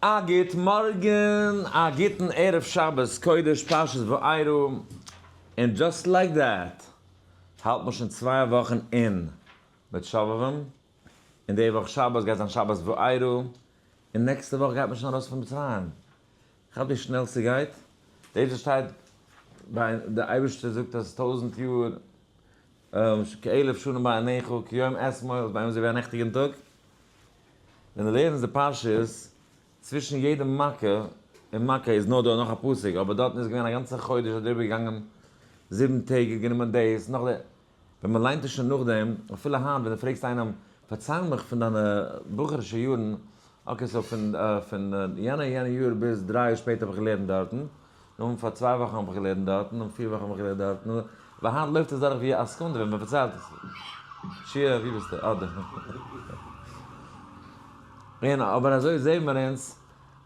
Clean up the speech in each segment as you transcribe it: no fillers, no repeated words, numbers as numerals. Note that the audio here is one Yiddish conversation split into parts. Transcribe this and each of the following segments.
א גוט מארגן, א גוטן ערב שבת קודש פרשת וארא, און just like that האלט מען שוין צוויי וואכן אין מיט שובבים, און די וואך שבת גייט זיין שבת וארא, און נעקסטע וואך גייט מען שוין ארויס פון מצרים. כאפ ווי שנעל ס'גייט, דאס וואס שטייט ביי די אייבערשטער זאגט אז טויזנט יאר כאלף שנים בעיניך כיום אתמול איז ביי אים אזוי ווי א נעכטיגן טאג. ווען דו לערנסט די פרשיות, צווישן יעדע מכה און מכה איז נאר דא נאך א פסוק, אבער דארטן איז געווען א גאנצע חודש אדער איבערגעגאנגען זיבן טעג איז גענומען דאס נאך די, ווען מען ליינט עס שוין נאכדעם, אפילו היינט ווען דו פרעגסט איינעם, פארצייל מיך פון דיינע בחור'ישע יארן, okay so פון פון יענע יענע יאר ביז דריי יאר שפעטער האב איך געלערנט דארטן, נאכדעם פאר צוויי וואכן האב איך געלערנט דארטן, נאכדעם פיר וואכן האב איך געלערנט דארטן, ווייל היינט לויפט עס דורך ווי א סעקונדע ווען מען פארציילט עס. שיע, ווי ביסטו? אה דא. און אבער אזוי זעהן מיר אונז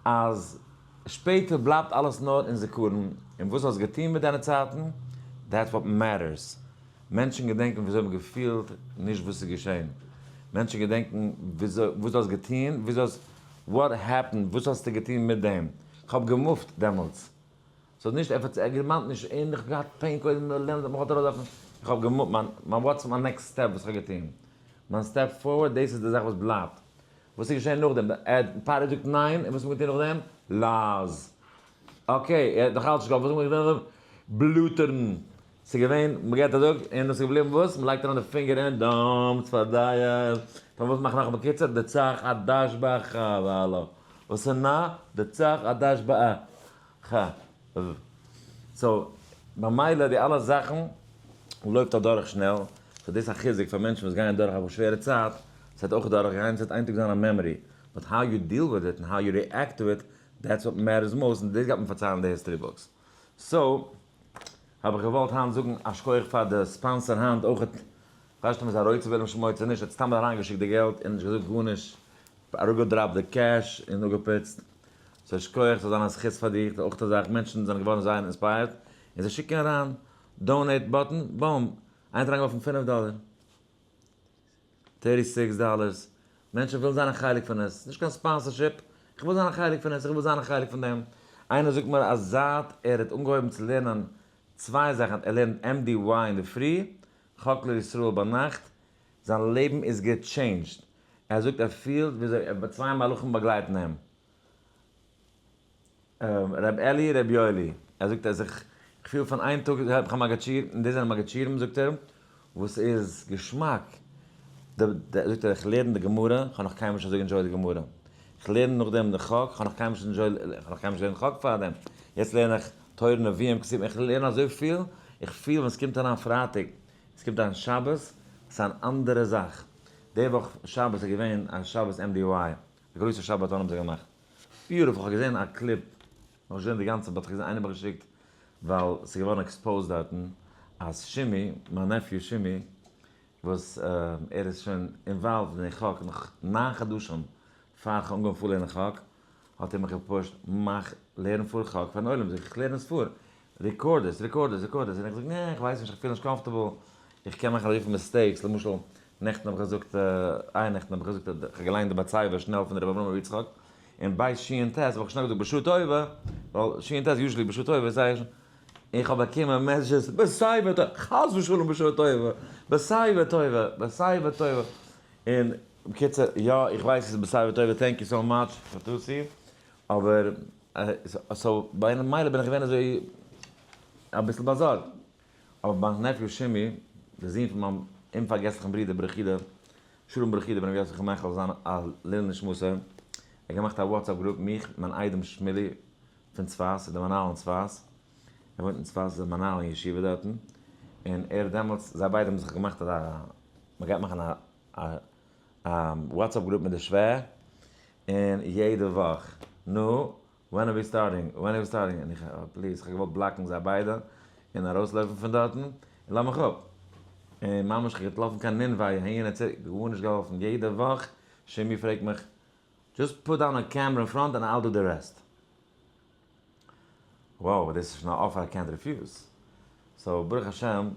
אז שפעטער בלייבט אלעס נאר אין זיכרון, און וואס האסט געטון מיט דיינע צייטן, that's what matters. מענטשן געדענקן וויאזוי מ'האט געפילט, נישט וואס איז געשען. מענטשן געדענקן וויאזוי, וואס דו האסט געטון, וויאזוי האסט, what happened, וואס האסטו געטון מיט דעם. כ'האב געמופט דעמאלטס. ס'האט נישט עפעס, ער דערמאנט נישט, און איך האב געהאט pain קודם לערנען, מיך האט ארויסווארפן. איך האב געמופט, מיין, מיין what's מיין next step וואס כ'האב געטון. מיין step forward, דאס איז די זאך וואס בלייבט. וואס איז געשען נאכדעם? פרעה זאגט ניין, און וואס האט מען געטון נאכדעם? לאז. okay, ער האט נאך אלץ נישט געהאלפן, וואס האט מען געטון נאכדעם? בלוטערן. ס'איז געווען, מ'געט א זאג, און עס איז געבליבן וואס? מ'לייגט אריין די פינגער אין דם, צפרדע, פארוואס מאך נאך א בקיצור? דצח עדש בח ו וואס איז נ? דצח עדש ב א ח ו. so, במילא די אלע זאכן לויפט אדורך שנעל, so דאס איז א חיזוק פאר מענטשן וואס גייען דורך א שווערע צייט, ס'וועט אויך דורך גיין, ס'וועט איין טאג זיין א memory, but how you deal with it און how you react to it, that's what matters most, און דאס גייט מען פארציילן אין די history books. so, האב איך געוואלט היינט זאגן א שכוח פאר די sponsor היינט אויכעט, כ'ווייס נישט אויב איז א רוצה בעילום שמו צו נישט, ער האט סתם אריינגעשיקט די געלט און נישט געזאגט גארנישט, אראפגעדראפט די קעש און אפגעפוצט, so שכוח ס'זאל זיין א זכות פאר דיך, ס'איז אויך א זאך, מענטשן זענען געווארן זייער inspired און זיי שיקן אריין, donate button, boom, איינער האט אריינגעווארפן פינף דאלער. 36 dollars, מענטשן ווילן זיין א חלק פון עס, נישט קיין sponsorship, איך וויל זיין א חלק פון עס, איך וויל זיין א חלק פון דעם. איינער זאגט מיר אז זייט ער האט אנגעהויבן צו לערנען צוויי זאכן, ער לערנט MDY אינדערפרי, חק לישראל ביינאכט, זיין לעבן איז גע change ט, ער זאגט ער פילט וויאזוי צוויי מלאכים באגלייטן אים. ר' אלי ר' יואלי, ער זאגט אז איך פיל פון איין טאג האב איך א מגיד שיעור, און דאס זענען מגיד שיעורים זאגט ער, וואס איז געשמאק, זאגט ער איך לערן די גמרא, איך האב נאך קיינמאל נישט אזוי גע enjoy ט די גמרא, איך לערן נאכדעם די חק, איך האב נאך קיינמאל נישט enjoy ט, איך האב נאך קיינמאל נישט געלערנט חק פארדעם, יעצט לערן איך תורה נביאים כתובים, איך לערן אזויפיל, איך פיל ווען עס קומט אריין פרייטאג, עס קומט אריין שבת, עס איז אן אנדערע זאך, די וואך שבת איז געווען א שבת MDY, א גרויסע שבתון האבן זיי געמאכט. beautiful, כ'האב געזען א קליפ, נאך נישט געזען די גאנצע but כ'האב געזען איינער האט מיך געשיקט, ווייל ס'איז געווארן exposed דארטן, אז שימי, מיין nephew שימי, וואס ער איז שוין involved אין חק נאך ניין חדשים פאר כ'האב אנגעהויבן פארלערנען חק, האט ער מיך גע push ט, מאך, לערן פאר חק פארן עולם, זאג איך, איך לערן עס פאר, record עס, record עס, record עס, און איך זאג, נע, איך ווייס נישט, איך פיל נישט comfortable, איך קען מאכן אזויפיל mistakes, למשל, נעכטן האב איך געזאגט, אייערנעכטן האב איך געזאגט אז איך האב געליינט די מצבה שנעל פון רבי אברהם אבי יצחק, און בית שין ט האב איך שנעל געזאגט בשעה טובה, ווייל שין ט usually בשעה טובה איז זייער, איך האב באקומען messages בשיבה טובה, חס ושלום בשעה טובה, בשיבה טובה, בשיבה טובה, און בקיצור, יא איך ווייס עס איז בשיבה טובה, thank you so much פאר אבער so במילא בין איך געווען אזוי אביסל באזארגט. אבער מיין nephew שימי, דער זון פון מיין אומפארגעסליכן ברודער ברכידע, שלום ברכידע בן רבי יוסף חמעכל זיין א לעילוי נשמתו, ער האט געמאכט א WhatsApp group, מיך, מיין איידעם שמילי פון צפת, איז דער מנהל אין צפת, ער וואוינט אין צפת, איז דער מנהל אין ישיבה דארטן, און ער האט דעמאלטס, זיי ביידע האבן זיך געמאכט אזא, מען גייט מאכן א א WhatsApp group מיט די שווער, און יעדע וואך, נו, when are we starting? when are we starting? און איך, please, איך האב געוואלט block ן זיי ביידע, און ארויסלויפן פון דארטן, און לאז מיך אפ. און ממש איך געלאפן קיין נינווה אהין און צוריק, גארנישט געהאלפן, יעדע וואך שימי פרעגט מיך, just put down a camera in front and I'll do the rest. Wow, דאס איז שוין א אפער איי קענט ריפיוז. סאו ברוך השם,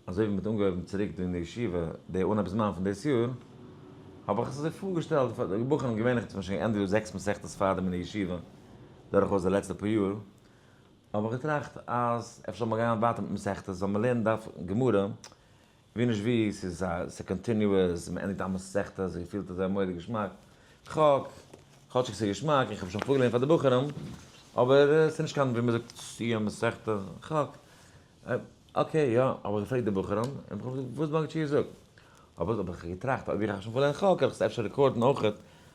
אזוי ווי מ'האט אנגעהויבן צוריק דא אין די ישיבה די אנהייב זמן פון דאס יאר, האב איך עס אזוי פארגעשטעלט פאר די בחורים, געווענליך האט מען שוין געענדיגט זעקס מסכתות פארדעם אין די ישיבה דורכאויס די לעצטע פאר יאר, האב איך געטראכט אז אפשר זאל מען גיין ווייטער מיט מסכתות, זאל מען לערנען דף גמרא, ווי נישט ווי, ס'איז א, ס'איז continuous, מען ענדיגט א מסכת, ס'געפילט אזוי מורא'דיג געשמאק, חק, כאטשיג ס'איז געשמאק, איך האב שוין פארגעלערנט פאר די בחורים, אבער ס'איז נישט קיין ווי מ'זאגט סיום מסכת, חק, okay יא, האב איך געפרעגט די בחורים, און איך האב געזאגט וואס מגיד שיעור זאגט, אבער האב איך געטראכט אויב איך האב שוין פארגעלערנט חק, וועל איך עס אפשר record ן אויכעט,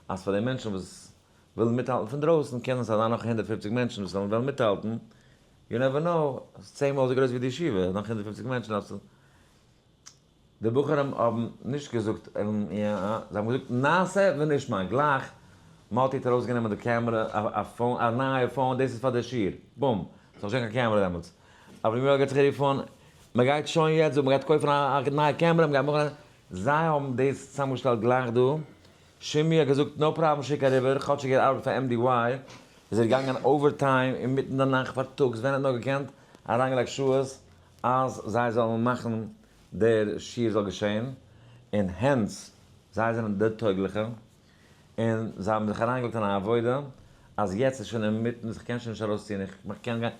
אז פאר די מענטשן וואס ווילן מיטהאלטן פון דרויסן, קען עס זיין נאך 150 מענטשן וואס וועלן וועלן מיטהאלטן, you never know, ס'איז צען מאל אזוי גרויס ווי די ישיבה, נאך 150 מענטשן דארפסטו. די בחורים האבן נישט געזאגט יא, זיי האבן געזאגט נעשה ונשמע, גלייך מאטי האט ארויסגענומען די קעמרע, א phone, א נייע phone, דאס איז פאר די שיעור, בום, ס'איז נאך נישט געווען קיין קעמרע דעמאלטס, אברהם יואל געבט זיך א רוף אן, מ'גייט שוין יעצט, מ'גייט קויפן א נייע קעמרע, מ'גייט מאכן א, זיי האבן דאס צוזאמגעשטעלט גלייך דא, שימי האט געזאגט no problem שיק אריבער, כאטשיג ער ארבעט פאר MDY, איז ער געגאנגען overtime אינמיטן די נאכט פארטאגס ווען ער האט נאר געקענט, אריינגעלייגט שעות אז זיי זאלן מאכן דער שיעור זאל געשען, און hence זיי זענען די טויגליכע, און זיי האבן זיך אריינגעלייגט אין א עבודה אז יעצט איז שוין אינמיטן, איך קען שוין נישט ארויסציען, איך קען גיין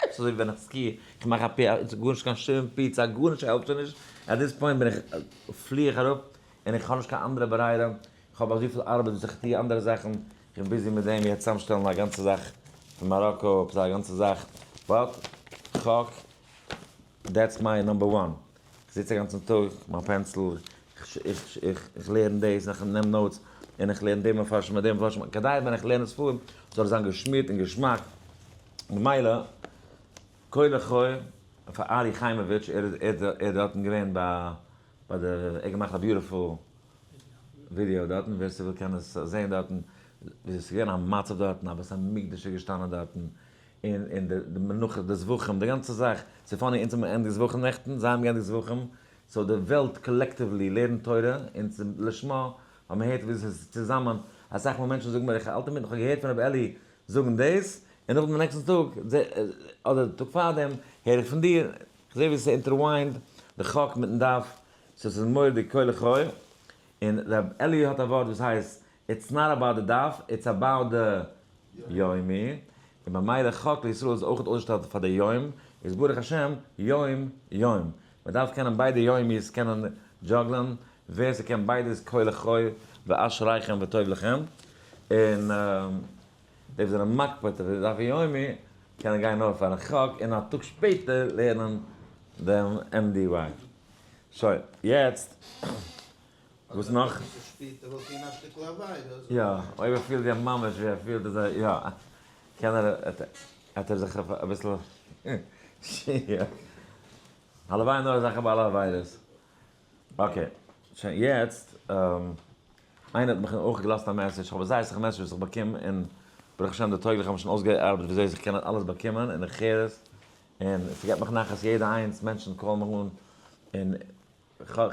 ס'איז אזוי ווי ווען איך ski, איך מאך א פי, גארנישט קיין שום פיצא, גארנישט העלפט שוין נישט, at this point בין איך, פלי איך אראפ, און איך האב נישט קיין אנדערע ברירה, איך האב אזויפיל ארבעט וואס איך טוה אנדערע זאכן, איך בין busy מיט דעם יעצט צוזאמשטעלן א גאנצע זאך פון מאראקא, עפעס א גאנצע זאך, but חק, that's my number one, איך זיץ א גאנצן טאג, מיין pencil, איך לערן דאס און איך נעם notes, און איך לערן דעם מפרשים מיט דעם מפרשים, כדי ווען איך לערן עס פאר זאל עס זיין געשמירט און געשמאק, ממילא כה לחי פאר ארי חיימאוויטש, ער איז דארטן געווען ביי ביי די, ער האט געמאכט א beautiful video דארטן, ווער ס'וויל קען עס זעהן דארטן, ווי ס'איז געווען א מצב דארטן, א בית המקדש איז געשטאנען דארטן, און און די די מנחות, די זבחים, די גאנצע זאך, ס'איז funny, אונז האבן געענדיגט זבחים נעכטן, זיי האבן געענדיגט זבחים, so די וועלט collectively לערנט תורה, און ס'איז לשמה, ווייל מ'הערט ווי ס'איז צוזאמען, אסאך מאל מענטשן זאגן מיר, איך האלט אינמיטן, איך האב געהערט פון רבי אלי זאגן דאס, און נאכדעם די נעקסטן טאג, אדער די טאג פארדעם, הער איך פון דיר, כ'זעה ווי ס'איז intertwined די חק מיטן דף, so ס'איז מורא'דיג כה לחי, און ר' אלי' האט א ווארט וואס הייסט it's not about די דף, it's about די יומי, און במילא חק לישראל איז אויכעט אויסגעשטעלט פאר די יום, איז ברוך השם יום יום, מ'דארף קענען ביידע יומי'ס קענען juggle'ן, ווער ס'קען ביידע איז כה לחי ואשריכם וטוב לכם, און. די וואס זענען מקפיד אויף די דף היומי קענען גיין נאר פארן חק און א טאג שפעטער לערנען דעם MDY. שוין, יעצט וואס נאך? יא, אויב ער פילט יא ממש ווי ער פילט אז ער יא, קען ער האט ער זיך אביסל יא. הלוואי נאר אזעלכע בעלי עבירות. okay, שוין יעצט. איינער האט מיך אויך געלאזט א message, כ'האב זייער אסאך messages וואס איך באקום, און ברוך השם די טויגליכע האבן שוין אויסגעארבעט וויאזוי איך קען אלעס באקומען, און איך הער עס, און ס'געבט מיך נחת יעדע איינס, מענטשן call ן מיך אן, און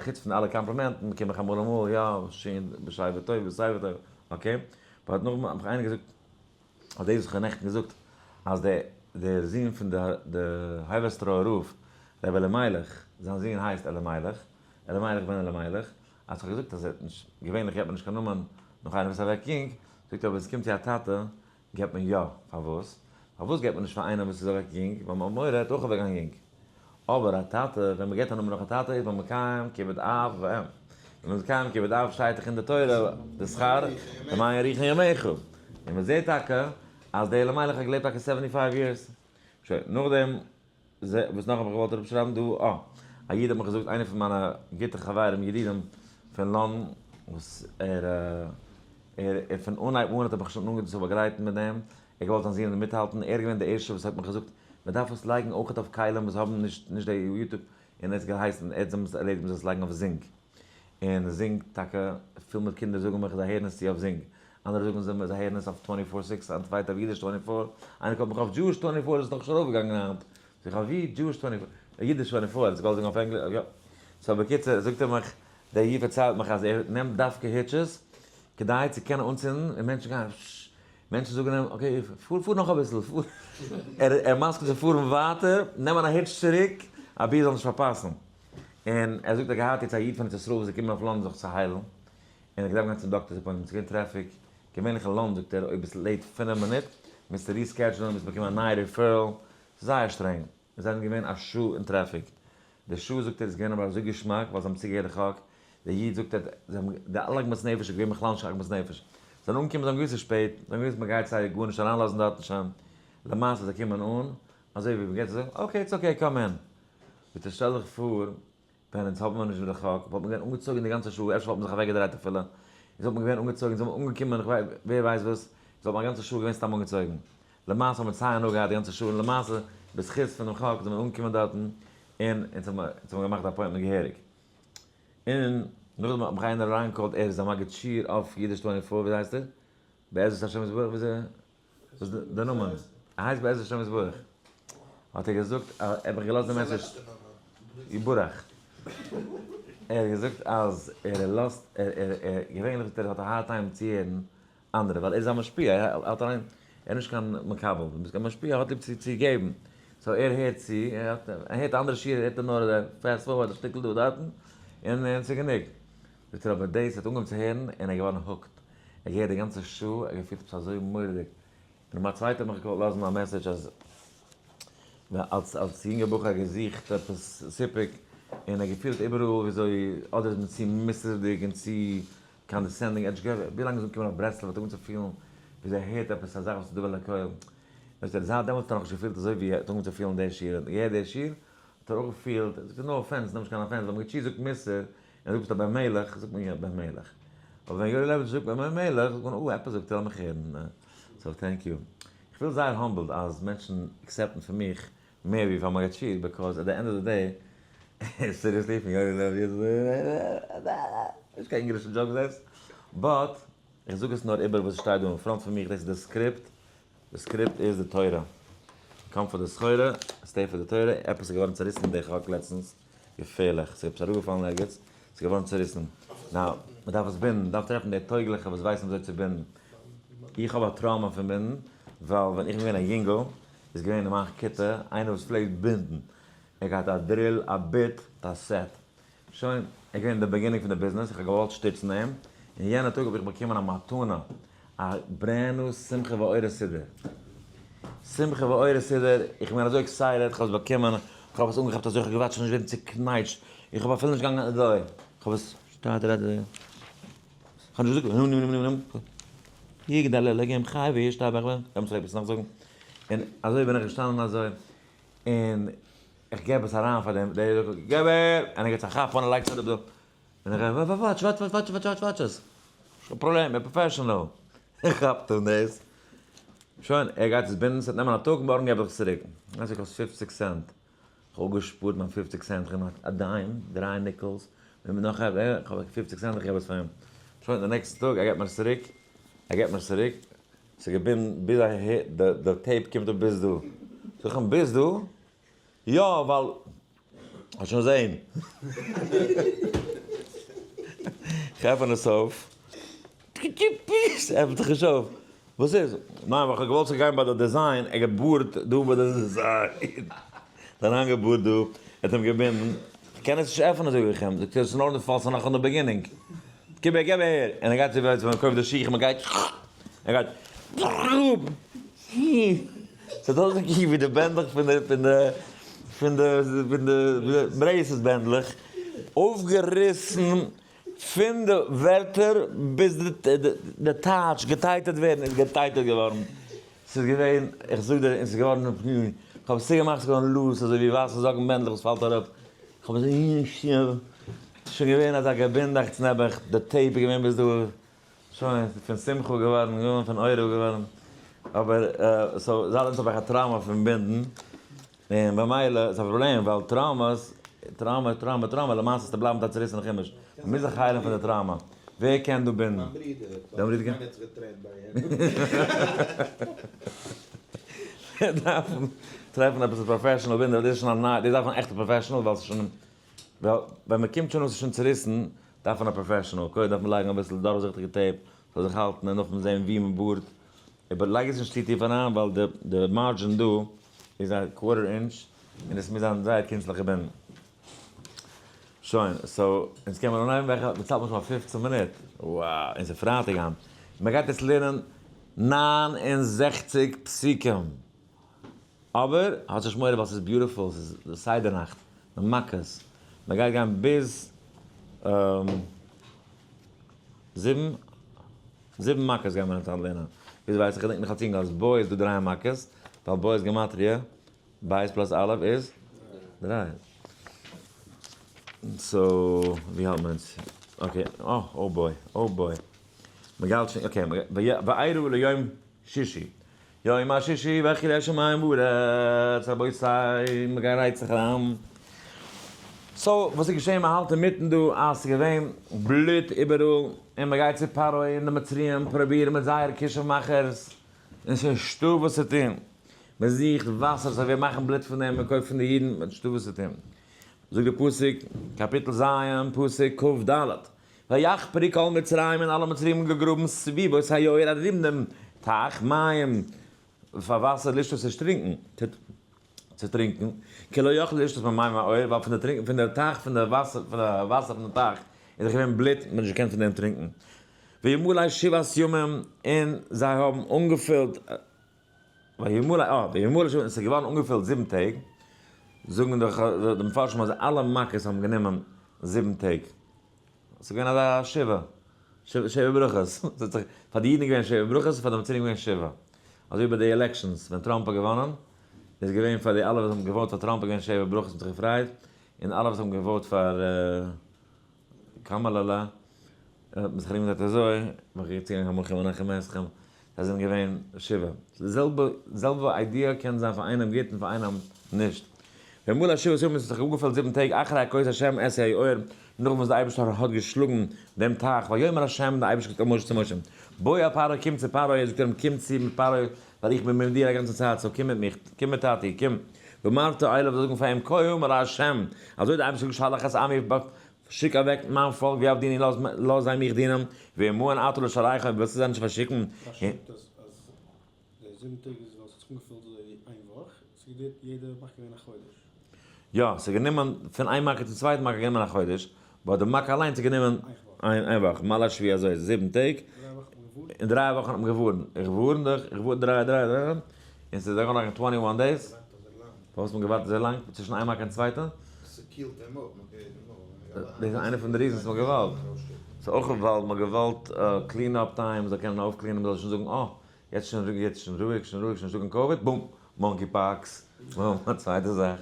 חוץ פון אלע קאמפלימענטן באקום איך אמאל אמאל, יא, שיין, בשי וטוב, בשי וטוב, okay, but נאכדעם האט מיך איינער געזאגט, אז דאס וואס איך האב נעכטן געזאגט, אז דער דער זון פון די די העוועסטרא'ער רב, רבי אלימלך, זיין זון הייסט אלימלך, אלימלך בן אלימלך, אז כ'האב געזאגט אז ער האט נישט, געווענליך געבט מען נישט קיין נאמען נאך איינער וואס איז אוועק יונג, זאגט ער אבער ווען ס'קומט צו א טאטע געבט מען יא, פארוואס? פארוואס געבט מען נישט פאר איינעם וואס איז אוועק יונג? ווייל מ'האט מורא ער וועט אויך אוועק גיין יונג. אבער א טאטע, ווען מ'געבט א נאמען נאך א טאטע איז מען מקיים כיבוד אב ואם. ווען מ'איז מקיים כיבוד אב שטייט דאך אין די תורה די שכר למען יאריכון ימיך. און מ'זעט טאקע אז דער אלימלך האט געלעבט טאקע seventy five years. שוין, נאכדעם וואס נאך האב איך געוואלט אראפשרייבן דא? אה, א איד האט מיך געזאגט, איינער פון מיינע גוטע חברים ידידים פון לאנדאן, וואס ער ער ער פון אנהייב אן האט ער מיך שוין אנגעהויבן צו באגלייטן מיט דעם, ער האט געוואלט זיין זון מיטהאלטן, ער איז געווען דער ערשטער וואס האט מיך געזאגט, מען דארף עס לייגן אויכעט אויף כלים וואס האבן נישט נישט די YouTube, און ער האט געהייסן, ער האט זיי ערלעדיגט מען זאל עס לייגן אויף Zing. און Zing טאקע, פיל מיט קינדער זאגן מיך זיי הערן עס צו אויף Zing, אנדערע זאגן זיי זיי הערן עס אויף twenty four six, א צווייטע אויף אידיש 24, איינער call ט מיך אויף Jewish 24 איז נאכנישט ארויפגעגאנגען היינט, זאג איך אויף ווי Jewish 24, אידיש 24, האט זיך געוואלט זאגן אויף ענגליש, יא. so בקיצור זאגט ער מיך, דער איד פארציילט מיך אז ער נעמט דווקא hitches כדי צו קענען אנצינדן און מענטשן גייען ששש, מענטשן זאגן אים okay פאר פאר נאך אביסל, פאר, ער איז מסכים צו פארן ווייטער, נעמען א hitch צוריק אבי ער זאל נישט פארפאסן. און ער זאגט ער האט געהאט יעצט א איד פון ארץ ישראל וואס איז געקומען אויף לאנדאן זיך צו היילן, און ער האט געדארפט גיין צום doctor's appointment, ס'איז געווען traffic, געווענליך אין לאנד זאגט ער אויב ביסט late 5 מינוט, מוזטו reschedule ן, מוזט באקומען א נייע referral, ס'איז זייער שטרענג. מיר זענען געווען א שעה אין traffic, די שעה זאגט ער איז געווען אבער אזוי געשמאק ווייל זיי האבן צוגעהערט די חק, דער איד זאגט ער זיי האבן די אלע עגמת נפש איז געווען בכלל נישט קיין עגמת נפש, זיי זענען אנגעקומען זיי האבן געוואוסט ס'איז שפעט, זיי האבן געוואוסט מ'גייט סיי גארנישט אריינלאזן דארטן שוין, למעשה זיי קומען אן, אזוי ווי מ'גייט אזוי, okay it's okay come in, זאגט ער שטעל דיך פאר ווען אונז האבן מיר נישט די חק וואלט מען געווען אנגעצויגן די גאנצע שעה, אפשר וואלט מען זיך אוועקגעדרייט אפילו, אונז וואלט מען געווען אנגעצויגן, אונז וואלט מען אנגעקומען איך ווייס ווער ווייסט וואס, אונז וואלט מען א גאנצע שעה געווען סתם אנגעצויגן. למעשה האבן מיר סיי הנאה געהאט די גאנצע שעה און למעשה בזכות פונעם חק זענען מיר אנגעקומען דארטן און אונז האבן אונז האבן געמאכט די appointment געהעריג. און נאכדעם האט מיך איינער אריינגע call ט ער איז א מגיד שיעור אויף אידיש 24 וויאזוי הייסט ער? בעזרת השם יתברך וויאזוי וואס איז די נאמען? ער הייסט בעזרת השם יתברך. האט ער געזאגט ער האט מיך געלאזט די message יברך. ער האט געזאגט אז ער לאזט ער ער ער געווענליך זאגט ער האט א hard time צו הערן אנדערע ווייל ער איז א משפיע ער האט אליין ער איז נישט קיין מקבל דו ביסט קיין משפיע ער האט ליב צו צו געבן so ער הערט צו ער האט ער הערט אנדערע שיעור הערט ער נאר די fast forward א שטיקל דא דארטן און און ס'איז גענוג זאגט ער אבער דאס האט אנגעהויבן צו הערן און ער איז געווארן hooked ער האט געהערט די גאנצע שעה ער האט געפילט עפעס אזוי מורא'דיג און מיין צווייטער האט מיך געוואלט לאזן א message אז אלס אלס יונגער בחור געזוכט עפעס סיפוק און ער געפילט איבעראל וויאזוי אדער איז מען צו מוסר'דיג און צו condescending, ער האט נישט געהערט ווי לאנג איז אנגעקומען אויף ברסלב האט ער אנגעהויבן צו פילן וויאזוי ער הערט עפעס א זאך וואס איז דבר לכל, ווייסט ער זייט דעמאלטס האט ער נאכנישט געפילט אזוי ווי ער האט אנגעהויבן צו פילן די שיעור, האט ער געהערט די שיעור האט ער אויך געפילט, ער זאגט no offense, נעם נישט קיין offense, ווען מגיד שיעור זאגט מוסר, און ער זאגט ביסט א בן מלך, זאגט מען יא בן מלך, אבער ווען יואלי לעבאוויטש זאגט בן מלך זאגט מען אה עפעס זאגט ער לאמיך הערן, so thank you. איך פיל זייער humbled אז מענטשן accept ן פון מיך מער ווי פאר מגיד שיעור, because at the end of the day, seriously פון יואלי לעבאוויטש נישט קיין אונגארישע joke דאס, but איך זאג עס נאר איבער וואס שטייט דא אין front פון מיך, דאס איז די script, די script איז די תורה, come פאר די סחורה, stay פאר די תורה, עפעס איז געווארן צעריסן אין די חק לעצטנס, געפערליך, ס'איז עפעס אראפגעפאלן ערגעץ, ס'איז געווארן צעריסן, now, מ'דארף עס בינדן, מ'דארף טרעפן די טויגליכע וואס ווייסן וויאזוי צו בינדן, איך האב א trauma פון בינדן, ווייל ווען איך בין געווען א יונגל, איז געווען אין מיין כיתה איינער וואס פלעגט בינדן, ער האט געהאט א drill, א bit, א set, שוין, ער איז געווען אין די beginning פון די ביזנעס, איך האב געוואלט שטיצן אים, און יענע טאג האב איך באקומען א מתנה, א brand new שמחה ואורה סידור. שמחה ואורה סידור, איך בין אזוי excited, איך האב עס באקומען, איך האב עס אנגעכאפט אזוי, איך האב געווארט ס'זאל נישט ווערן צוקנייטשט, איך האב אפילו נישט געגאנגען אזוי, איך האב עס שטייטערהייט אזוי, איך האב נישט געזאגט נ נ נ נ יגדל אלוקים חי וישתבח ו, דעמאלטס פלעגט מען עס נאך זאגן, און אזוי בין איך געשטאנען אזוי, און איך געב עס אריין פאר דעם, דער זאגט געב הער, און ער געבט זיך א כאפ אן און לייגט עס אראפ דא, און איך גיי watch watch watch watch watch watch עס, נישט קיין פראבלעם, איך בין professional, איך כאפ אן דאס, שוין, ער גייט עס בינדן, ס'וועט נעמען א טאג, מארגן געב איך עס צוריק, עס קאסט 50 סענט, איך האב אפגעשפארט מיין 50 סענט, איך האב געמאכט א dime, דריי nickels, מיט נאך א, איך האב 50 סענט, איך געב עס פאר אים, שוין, די נעקסטע טאג, ער געבט מיר עס צוריק, ער געבט מיר עס צוריק, ס'איז געבינדן ביז אהער, די tape קומט אפ ביז דא, זאג איך אים ביז דא? יא ווייל כ'וועל שוין זעהן. כ'עפען עס אויף, ס'עפענט זיך נישט אויף, וואס איז? ניין ווייל כ'האב געוואלט צו גיין ביי די design, ער געבארט דא ביי די design, אריינגעבארט דא, ער האט אים געבינדן, כ'קען עס נישט עפענען זאג איך אים, זאגט ער עס איז נאר די פאל ס'איז נאך אין די beginning, גיב הער גיב אהער, און ער גייט צו ווען מ'קויפט די שיך מ'גייט ער גייט ס'האט אויסגעקוקט ווי די בענדלעך פון די פון די פון די פון די braces בענדלעך אויפגעריסן פון די ווערטער ביז די טייטש געטייטעט ווערן איז געטייטעט געווארן. ס'איז געווען, איך זאג דיר, און ס'איז געווארן, כ'האב עס צוגעמאכט, ס'איז געווארן loose, אזוי ווי ווייסע זאקן בענדלעך וואס פאלט אראפ. כ'האב עס שוין געווען אזא געבינדאכץ נעבעך, די tape איז געווען ביז דא. שוין, פון שמחה געווארן, געווארן פון אורה געווארן, אבער so זייט דעמאלטס האב איך א trauma פון בינדן, און במילא איז א פראבלעם, ווייל traumas, trauma, trauma, trauma, למעשה איז צו בלייבן מיט א צוריסענע חומש, מען מוז זיך היילן פון די trauma, ווער קען דא בינדן? מיין ברודער, דיין ברודער קען? מיינער האט זיך געטרעינט ביי אים. דארף טרעפן עפעס א professional בינדער, דאס איז שוין א נייע, דאס דארף אן עכטע professional, ווייל ס'איז שוין, ווייל ווען מען קומט שוין אן ס'איז שוין צוריסן, דארף מען א professional, קודם דארף מען לייגן אביסל דורכזיכטיגע tape, ס'זאל זיך האלטן, און נאכדעם זען ווי מען בארט, אבער לייג עס נישט צו טיף אריין ווייל די די margin דא איז א quarter inch און עס מוז זיין זייער קונצליך געבינדן. שוין, so, אונז קען מען אנהייבן? וועלכע, מ'צאלט מיך נאר 15 מינוט. Wow, און ס'איז פרייטאג היינט. מ'גייט יעצט לערנען 69 פסוקים. אבער, האטס נישט מורא ווייל ס'איז beautiful, ס'איז די סדר נאכט, די מכות. מ'גייט גיין ביז זיבן, זיבן מכות גייען מיר היינט לערנען. וויאזוי ווייס איך? איך געדענק נאך אלס יונגל אז בא איז דא דריי מכות, ווייל בא איז גימטריא, בית plus אלף איז דריי. So, ווי האלט מען אונז? Okay, oh, oh boy, oh boy. מ'גייט שוין, okay, וארא ליום שישי. יום השישי ויחי השמים והארץ, רבותי, מ'גייט רייט זיך אריין. So, וואס איז געשען? מ'האלט אינמיטן דא, אז ס'איז געווען בלוט איבעראל, און מ'גייט צו פרעה און די מצריים פרובירן מיט זייער כישוף מאכערס, און ס'איז נישטא וואס צו טון. מ'זוכט וואסער, ס'זאל ווער מאכן בלוט פון דעם, מ'קויפט פון די אידן, נישטא וואס צו טון. זאגט דער פסוק, קאפיטל ז', פסוק כ"ד, ויחפרו כל מצרים און אלע מצריים האבן געגראבן סביבות היאור ארום דעם טייך מים פאר וואסער לשתות צו טרינקען, צו טרינקען, כי לא יכלו לשתות ממים היאור, ווייל פון די טרינקען פון דער טייך פון דער וואסער פון דער וואסער פון דעם טייך איז דאך געווען בלוט, מען האט נישט געקענט פון דעם טרינקען. וימלא שבעת ימים און זיי האבן אנגעפילט וימלא, אה, וימלא שבעת, עס איז געווארן אנגעפילט זיבן טעג, זאגן די די מפרשים אז אלע מכות האבן גענומען זיבן טעג, עס איז געווען אזא שבעה, שבע ברכות, פאר די אידן איז געווען שבע ברכות, פאר די מצרים איז געווען שבעה, אזוי ווי ביי די elections, ווען טראמפ האט געוואנען, איז געווען פאר די אלע וואס האבן געוואוט פאר טראמפ איז געווען שבע ברכות און זיך געפרייט, און אלע וואס האבן געוואוט פאר קאמאלא האט מען זיך ארומגעדרייט אזוי, מאך איך צו המלכים מנחם אתכם, זיי זענען געווען שבעה. די זעלבע זעלבע idea קען זיין פאר איינעם גוט און פאר איינעם נישט. וימלא שבעת ימים עס האט זיך אפגעפילט זיבן טעג אחרי הכות השם את היאור, נאך וואס דער אייבערשטער האט געשלאגן דעם טייך, ויאמר השם, דער אייבערשטער האט געזאגט משה צו משה, בוא אל פרעה קום צו פרעה, ער זאגט אים קום צו מיט פרעה, ווייל איך בין מיט דיר א גאנצע צייט, so קום מיט מיך, קום מיט טאטי, קום. ואמרת אליו זאגן פאר אים, כה אמר השם, אזוי דער אייבערשטער האט געשלח את עמי, שיק אוועק מיין פאלק ויעבדוני, לאז זיי מיך דינען, ואם מאן אתה לשלחם, אויב ווילסטו זיי נישט פארשיקן. רשי זאגט אז אז די זיבן טעג איז ווייל ס'האט זיך אנגעפילט אזוי ווי איין וואך, ס'איז געדויערט יעדע וואך געווען א חודש. יא, ס'איז גענומען פון איין מכה צום צווייטן מכה גענומען א חודש, but די מכה אליינס איז גענומען איין וואך, מלא שבוע אזוי זיבן טעג, און דריי וואכן האט מען געווארנט, איך ווארן דיך, איך ווארן דריי דריי דריי, און ס'איז אדורכגעגאנגען twenty one days. פארוואס האט מען געווארט אזוי לאנג צווישן איין מכה און צווייטע? ס'קילט אים אפ, מ'גייט אים נאך. דאס איז איינע פון די reasons מ'האט געוואלט. ס'איז אויך ווייל מ'האט געוואלט clean up time, מ'זאל קענען אויפקלינען, מ'זאל שוין זאגן אה, יעצט שוין יעצט שוין רואיג, שוין רואיג, שוין נישטא קיין קאוויד, boom, monkeypox, boom, א צווייטע זאך.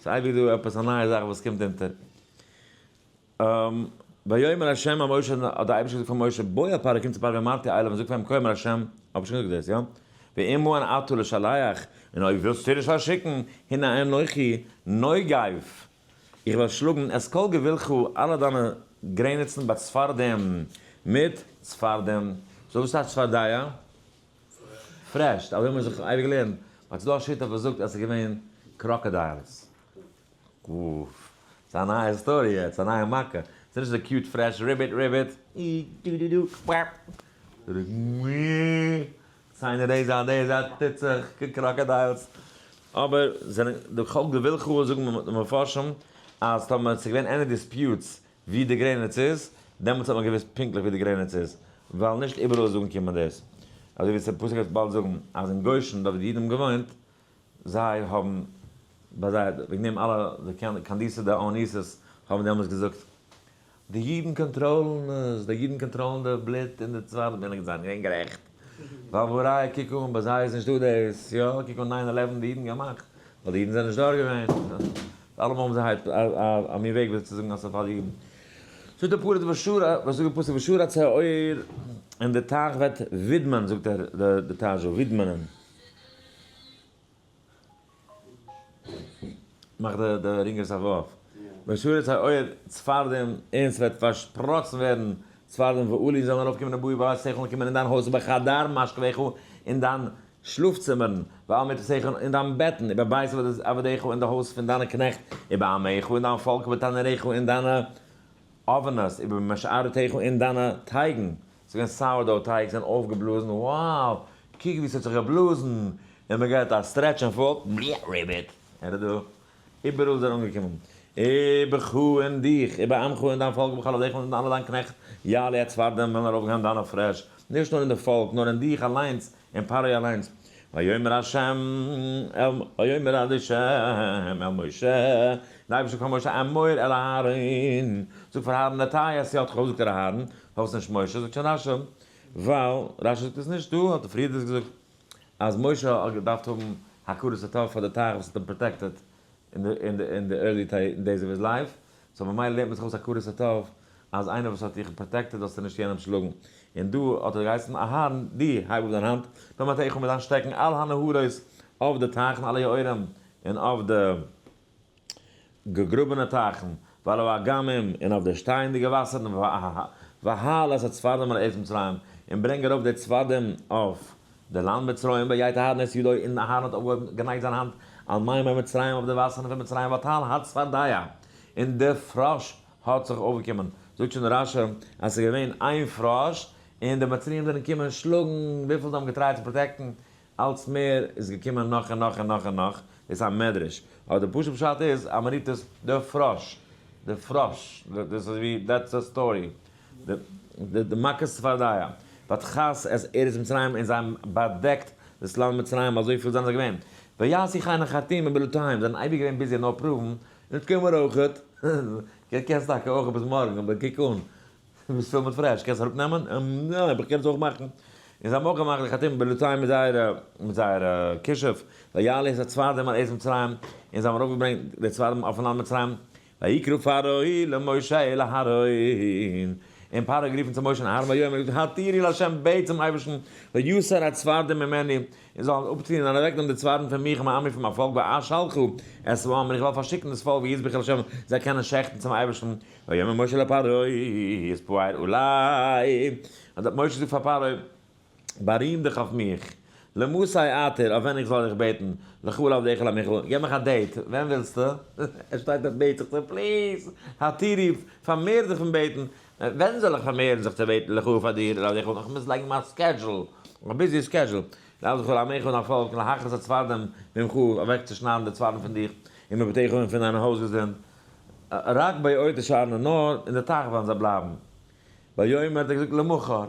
ס'איז אייביג דא עפעס א נייע זאך וואס קומט אונטער. ויאמר ה' אל משה, האט דער אייבערשטער געזאגט פאר משה, בוא אל פרעה, קום צו פרעה ואמרת אליו און זאג פאר אים, כה אמר ה', האב איך שוין געזאגט דאס, יא? ואם מאן אתה לשלח, און אויב ווילסטו נישט פארשיקן, הנה אנכי נוגף, איך וועל שלאגן את כל גבולך, אלע דיינע גרעניצן בצפרדעים, מיט צפרדעים. So וואס טייטש צפרדע? פרעש, אזוי האט מען זיך אייביג געלערנט, but ס'איז דא א שיטה וואס זאגט אז ס'איז געווען crocodiles. אוף. ס'איז א נייע story יעצט, א נייע מכה. ס'איז נישט אזוי cute פרעש, ribbit ribbit, אי דו דו דו, קוואפ. ציינער די זייט די זייט טוט זיך, crocodiles. אבער זענען די כל גבולך זאגן די מפרשים אז טאמער ס'איז געווען any disputes ווי די גרעניץ איז, דעמאלטס האט מען געוואוסט פונקטליך ווי די גרעניץ איז, ווייל נישט איבעראל איז אנגעקומען דאס. אזוי ווי ס'פסוק וועט באלד זאגן אז אין גושן דארט ווי די אידן האבן געוואוינט, זיי האבן ביי זיי, וועגן דעם אלע די קאנדיסע די אוניסעס האבן דעמאלטס געזאגט, די אידן קאנטראלן עס, די אידן קאנטראלן די בלוט און די צווארן, בין איך זיי געווען גערעכט, ווייל והא ראיה קוק אן ביי זיי איז נישטא דאס, יא קוק אן nine eleven די אידן געמאכט, ווייל די אידן זענען נישט דארט געווען, אלעמאל האבן זיי א מין וועג וויאזוי צו זאגן אז ס'איז פאר די אידן. זאגט דער פרץ ושרה, וואס זאגט דער פסוק ושרץ היאור, און די טייך וועט ווידמען, זאגט ער די טייטש ווידמענען. מאך די רינגערס א ווארף. ושרץ היאור צפרדעים און ס'וועט פארשפראצן ווערן צפרדעים ועלים זאלן ארויפקומען ובאו בביתך און קומען אין דיין הויז ובחדר משכבך אין דיין שלאפצימערן ועל מטותיך אין דיין בעטן ובבית עבדיך אין די הויז פון דיינע קנעכט ובעמך אין דיין פאלק ובתנוריך אין דיינע אווענעס ובמשארותיך אין דיינע טייגן ס'איז געווען sourdough טייג, זענען אויפגעבלאזן, wow! קוק ווי ס'האט זיך געבלאזן! און מ'געט א stretch און פאלט, בליע ribbit! ער איז דא! איבעראל איז ער אנגעקומען. ובך אין דיך, ובעמך אין דיין פאלק ובכל עבדיך און אין אלע דיין קנעכט, יעלו הצפרדעים וועלן ארויפגיין דיינע פרעש, נישט נאר אין די פאלק, נאר אין דיך אליינס, אין פרעה אליינס. ויאמר השם אל ויאמר ה' אל משה, דער אייבערשטער זאגט פאר משה, אמור אל אהרן, זאג פאר אהרן נטה את ידך, זאגט ער אהרן, פארוואס נישט משה, זאגט שוין רשי, ווייל רשי זאגט עס נישט דא, האט ער פריער דאס געזאגט, אז משה האט געדארפט האבן הכרת הטוב פאר די טייך וואס האט אים protected אין די early days of his life, so ממילא לערנט מען זיך אויס הכרת הטוב אז איינער וואס האט דיך protected זאלסטו נישט יענעם שלאגן. און דא האט ער געהייסן אהרן, דו הייב אויף דיין האנט, במטהך מיט דיין שטעקן על הנהרות אויף די טייכן על היאורים און אויף די געגראבענע טייכן, ועל האגמים און אויף די שטייענדיגע וואסערן, והעל את הצפרדעים על ארץ מצרים, און ברענג ארויף די צפרדעים אויף די לאנד מצרים, ויט אהרן את ידו, און אהרן האט אויפגעהויבן, גענייגט זיין האנט, על מימי מצרים, אויף די וואסערן פון מצרים, ותעל הצפרדע, און די פראש האט זיך אויפגעקומען. זאגט שוין רשי אז ס'איז געווען איין פראש, און די מצריים זענען געקומען שלאגן, וויפיל זיי האבן געטרייט צו protect ן, אלץ מער איז געקומען נאך און נאך און נאך און נאך, דאס איז א מדרש, אבער די פשוט פשט איז אז מ'רופט עס די פראש, די פראש, דאס איז ווי that's a story, די מכת צפרדע, ותכס את ארץ מצרים און זיי האבן באדעקט דאס לאנד מצרים אזויפיל זענען זיי געווען, ויעשו כן החרטומים בלטיהם, זענען אייביג געווען busy נאר פרואוון, אונז קען מיר אויכעט, קענסט טאקע אויך ביז מארגן, אבער קוק אן, ביסט פול מיט פרעש, קענסט אראפ נעמען? יא, אבער איך קען עס אויך מאכן. און זיי האבן אויך געמאכט די חרטומים בלטיהם מיט זייערע מיט זייערע כישוף, ויעלו את הצפרדעים על ארץ מצרים, און זיי האבן ארויפגעברענגט די צפרדעים אויפן לאנד מצרים, ויקרא פרעה למשה ולאהרן, און פרעה האט גערופן צו משה און אהרן ויאמר, און געזאגט, העתירו לה' בעט צום אייבערשטן, ויסר הצפרדעים ממני, און זאל אפטון און אוועקנעמען די צפרדעים פון מיך ומעמי פון מיין פאלק, ואשלחה את העם, און איך וועל פארשיקן דאס פאלק ויזבחו לה', זיי קענען שעכטן צום אייבערשטן, ויאמר משה לפרעה, התפאר עלי, האט משה געזאגט פאר פרעה, בארים דיך אויף מיך, למתי אעתיר, אויף ווען איך זאל דיך בעטן, לך ולעבדיך ולעמך, געב מיך א date, ווען ווילסטו? ער שטייט דארט בעט זיך צו, please, העתירי, פארמער זיך פון בעטן, ווען זאל איך פארמערן זיך צו בעטן, לך פאר דיר, ולעבדיך, איך מוז לייגן מיין schedule, א busy schedule, לעבדיך ולעמך און א פאלק, להכרית הצפרדעים ממך, אוועקצושניידן די צפרדעים פון דיך, ומביתך און פון דיינע הויזגעזינד, רק ביאור תשארנה, נאר אין די טייך וועלן זיי בלייבן. ויאמר האט ער געזאגט למחר,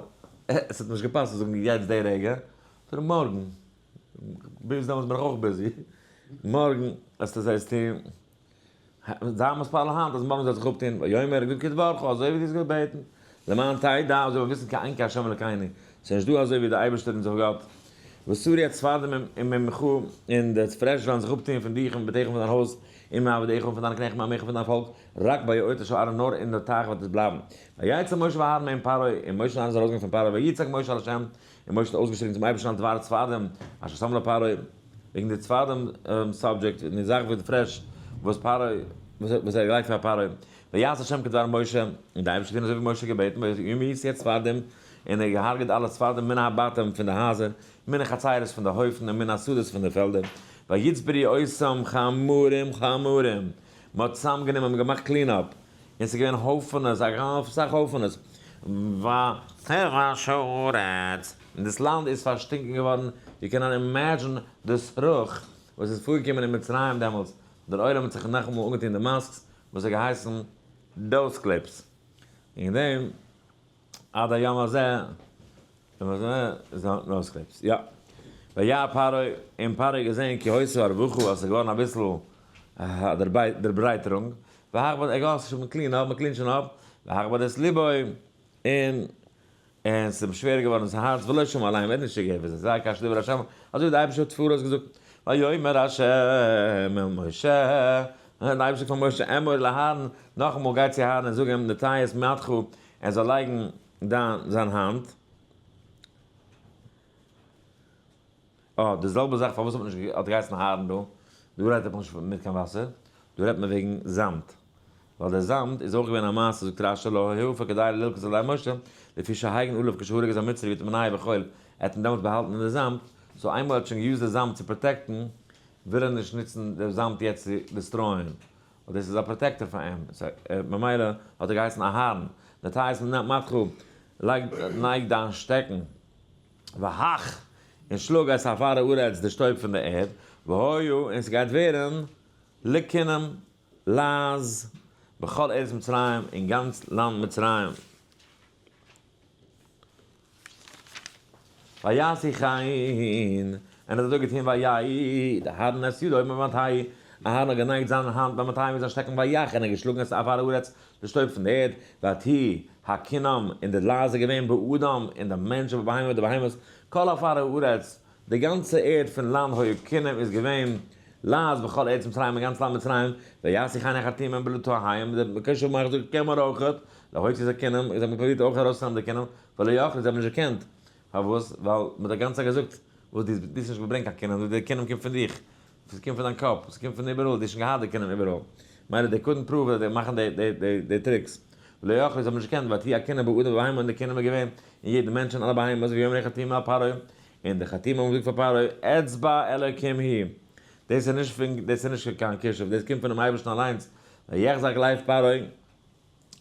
עס האט נישט געפאסט צו זאגן יעצט די רגע, זאגט ער מארגן, ביז דעמאלטס בין איך אויך busy, מארגן וועסטו עס טון, זיי מתפלל היינט אז מארגן זאל זיך אפטון, ויאמר האט געזאגט כדברך אזוי ווי דו האסט געבעטן, למען תדע אזוי וועל וויסן כי אין כה' אלקינו, ס'איז נישט דא אזוי ווי דער אייבערשטער אונזער גאט, וסרו הצפרדעים ממך, און די פרעש וועלן זיך אפטון פון דיך ומביתך און פון דיין הויז, ומעבדיך און פון דיינע קנעכט ומעמך און פון דיין פאלק, רק ביאור תשארנה נאר אין די טייך וועט עס בלייבן. ויצא משה ואהרן מעם פרעה, און משה און אהרן זענען ארויסגעגאנגען פון פרעה, ויצעק משה אל ה', און משה האט אויסגעשריגן צום אייבערשטן על דבר הצפרדעים, אשר שם לפרעה, וועגן די צפרדעים subject, און די זאך וואס די פרעש וואס פרעה, וואס ער האט געלייגט פאר פרעה. ויעש ה' כדבר משה, און די אייבערשטער האט געטון אזוי ווי משה האט געבעטן, וימית הצפרדעים, און ער האט געהארגעט אלע צפרדעים מן הבתים פון די הייזער, מן החצרות פון די הויפן, און מן השדות פון די פעלדער, ויצברו אותם חמרים חמרים, מען האט צוזאמגענומען, מען האט געמאכט clean up, און ס'איז געווען הויפענעס, א גאנצע סאך הויפענעס, ותרעש הארץ, און דאס לאנד איז פארשטינקען געווארן, you cannot imagine די סרוך וואס איז פארגעקומען אין מצרים דעמאלטס, דער עולם האט זיך נאכאמאל אנגעטון די masks וואס האט געהייסן nose clips, וועגן דעם עד היום הזה איז nose clips, יא. וירא פרעה, און פרעה האט געזען כי הוסיף הרווחה אז עס איז געווארן אביסל א דערברייטערונג, והכבד, ער געהאט שוין clean up, מען clean ט שוין אפ, והכבד את לבו, און און ס'איז אים שווער געווארן זיין הארץ, ולא שמע אליהם, ער האט נישט צוגעהערט וואס זיי זאגן, כאשר דיבר השם, אזוי ווי דער אייבערשטער האט פאראויס געזאגט, ויאמר השם אל משה, און דער אייבערשטער זאגט פאר משה, אמור לאהרן, נאכאמאל גיי צו אהרן און זאג אים, נטה את מטך, ער זאל לייגן דיין זיין האנט. אה, די זעלבע זאך פארוואס האט מען נישט האט געהייסן אהרן דא? דא רעדט מען נישט מיט קיין וואסער, דא רעדט מען וועגן זאמד. ווייל דער זאמד איז אויך געווען א מעשה, זאגט רשי לא היה כדאי ללקוט על ידי משה, לפי שהגין עליו כשהרג את המצרי וטמנהו בחול, ער האט אים דעמאלטס באהאלטן אין די זאמד, so איינמאל ער האט שוין גע use ט די זאמד צו protect ן, וויל ער נישט נוצן די זאמד יעצט צו destroy ען, ווייל דאס איז א protector פאר אים, so ממילא האט ער געהייסן אהרן, נטה את מטך, לייג נייג דיין שטעקן, והך, און שלאג את עפר הארץ, די שטויב פון די ערד, והיה, און ס'גייט ווערן, לכינים. לייז, בכל ארץ מצרים, אין גאנץ לאנד מצרים. ויעשו כן, און ער האט אזוי געטון ויט אהרן את ידו במטהו, אהרן האט גענייגט זיין האנט במטהו מיט זיין שטעקן ויך, און ער האט געשלאגן את עפר הארץ, די שטויב פון די ערד, ותהי הכינים, און די לייז איז געווען באדם, אין די מענטש ובבהמה די בהמות, כל עפר הארץ, די גאנצע ערד פון לאנד היה כינים איז געווען לייז בכל ארץ מצרים אין גאנץ לאנד מצרים, ויעשו כן החרטומים בלטהיים, די כישוף מאכער זאגט קען מען אויכעט, להוציא את הכינים, זיי האבן פרובירט אויך ארויסצונעמען די כינים, ולא יכלו, זיי האבן נישט געקענט, פארוואס? ווייל מען האט די גאנצע צייט געזאגט, וואס דו האסט נישט געברענגט קיין כינים, די כינים קומט פון דיך, עס קומט פון דיין קאפ, עס קומט פון איבעראל, דו האסט שוין געהאט די כינים איבעראל, מילא they couldn't prove אז זיי מאכן די tricks, ולא יכלו, זיי האבן נישט געקענט, ותהי הכינים באדם ובהמה און די כינים איז געווען אין יעדן מענטש און אלע בהמות, ויאמרו החרטומים אל פרעה, און די חרטומים האבן געזאגט פאר פרעה, אצבע אלוקים היא, דאס איז נישט פון, דאס איז נישט קיין כישוף, דאס קומט פונעם אייבערשטן אליינס, ויחזק לב פרעה,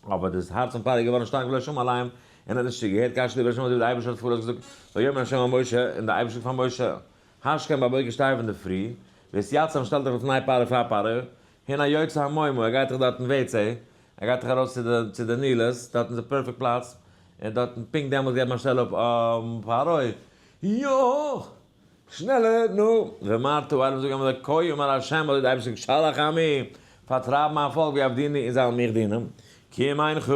אבער דאס הארץ פון פרעה איז געווארן שטארק ולא שמע אליהם, און האט נישט צוגעהערט, כאשר דיבר השם אזוי ווי דער אייבערשטער האט פאראויס געזאגט, ויאמר השם אל משה, און דער אייבערשטער זאגט פאר משה, השכם בבוקר שטיי אויף אינדערפרי, והתייצב און שטעל דיך לפני פרעה פאר פרעה, הנה יוצא המימה, ער גייט דאך דארטן WC, ער גייט דאך ארויס צו די נילוס, דארטן איז א perfect פלאץ, און דארטן פונקט דעמאלטס געבט מען א שטעל אפ פרעה, יא! שנעלער, נו! ואמרת אליו זאג אים אזוי, כה אמר ה' אזוי די אייבערשטער זאגט, שלח עמי, פארטרייב מיין פאלק ויעבדוני און זיי זאלן מיך דינען, כי אם אינך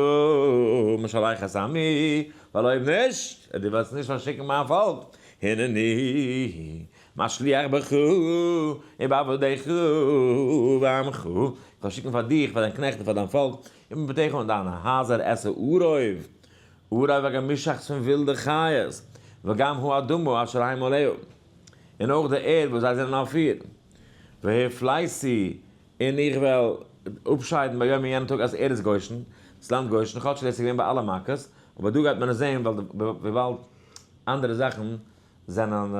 משלח את עמי, ווייל אויב נישט, אויב דו וועסט נישט פארשיקן מיין פאלק, הנני משליח בך ובעבדיך ובעמך, איך וועל שיקן פאר דיך, פאר דיין קנעכט און פאר דיין פאלק, ובביתך און דיינע הייזער את הערוב, ערוב א געמישאכטס פון ווילדע חיות, וגם האדמה אשר הם עליה, און אויך די ערד וואס זיי זענען אויף איר. והפליתי, און איך וועל אפשיידן ביום אין יענעם טאג את ארץ גושן, דאס לאנד גושן, כאטש דאס איז געווען ביי אלע מכות, אבער דא גייט מען עס זען ווייל וויבאלד אנדערע זאכן זענען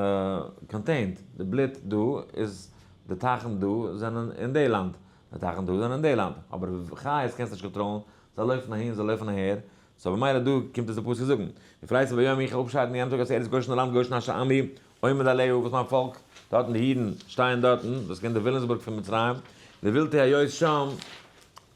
contained, די בלוט דא איז, די טייכן דא זענען אין די לאנד, די טייכן דא זענען אין די לאנד, אבער חיות קענסטו נישט קאנטראלן, זיי לויפן אהין זיי לויפן אהער, so במילא דא קומט עס די פסוק זאגן, והפליתי ביום איך אפשיידן יענעם טאג את ארץ גושן די לאנד גושן אשר עמי עומד עליה וואס מיין פאלק דארטן די אידן שטייען דארטן, דאס איז געווען די וויליאמסבורג פון מצרים, לבלתי היות שם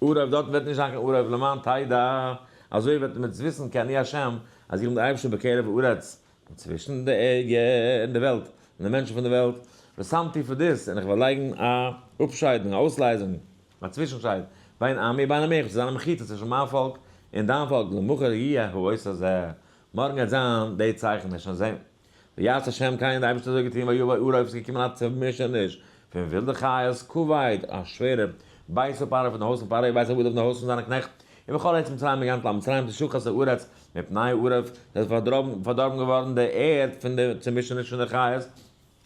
ערוב דארטן וועט נישט זיין קיין ערוב למען תדע, אזוי וועט מען וויסן כי אני ה' אז איך בין דער אייבערשטער בקרב הארץ, צווישן די ערד און די וועלט, און די מענטשן פון די וועלט, ושמתי פדות, און איך וועל לייגן א אפשיידונג, א אויסלייזונג, א צווישנשייד, בין עמי ובין עמך, צו זיין א מחיצה צווישן מיין פאלק און דיין פאלק, למחר יהיה האות הזה, מארגן גייט זיין די צייכן, וועסט שוין זען. ויעש השם כן, די אייבערשטער האט אזוי געטון, ויבא ערוב, עס איז געקומען א צעמישעניש פון ווילדע חיות, כבד, א שווערע, ביתה פרעה פון די הויז פון פרעה, ובית עבדיו פון די הויז פון זיינע קנעכט, ובכל ארץ מצרים אין גאנץ לאנד מצרים תשחת הארץ מפני הערוב, עס איז פארדארבן געווארן די ערד פון די צעמישעניש פון די חיות.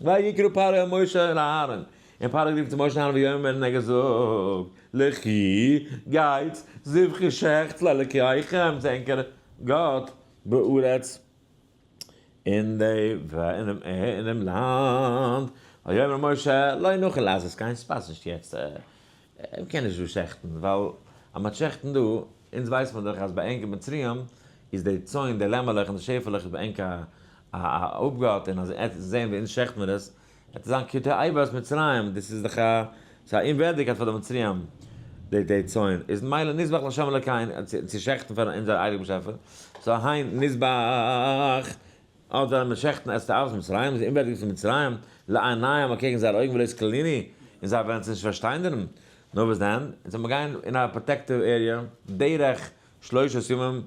ויקרא פרעה אל משה אל אהרן, און פרעה האט גערופן צו משה און אהרן ויאמר און ער האט געזאגט, לכו, גייטס, זבחו שעכטס לאלקיכם, צו ענקער גאט, בארץ, אין דעם לאנד. ויאמר משה, לא נוכל לעשות כן, ס'פאסט נישט יעצט, מ'קען נישט דא שעכטן, ווייל אז מ'האט שעכטן דא, אונז ווייסט מען דאך אז ביי ענק אין מצרים איז די צאן, די לעמעלעך און די שעפעלעך איז ביי ענק א אפגאט, און אז עטס זעהן ווי אונז שעכט מיר עס, וועט עס זיין כתועבת מצרים, דאס איז דאך א, ס'איז א אומווערדיגקייט פאר די מצריים, די צאן, איז מילא נזבח לה' אלקינו, צו שעכטן פאר אונזער הייליגן באשעפער, so הן נזבח, אט וועלן מיר שעכטן את תועבת מצרים, איז אומווערדיג פון מצרים, לעיניהם אקעגן זייערע אויגן ולא יסכלונו, און זיי וועלן עס נישט פארשטיינערן, נאר וואס דען, אונז וועלן מיר גיין אין א protective area, דרך שלושת ימים,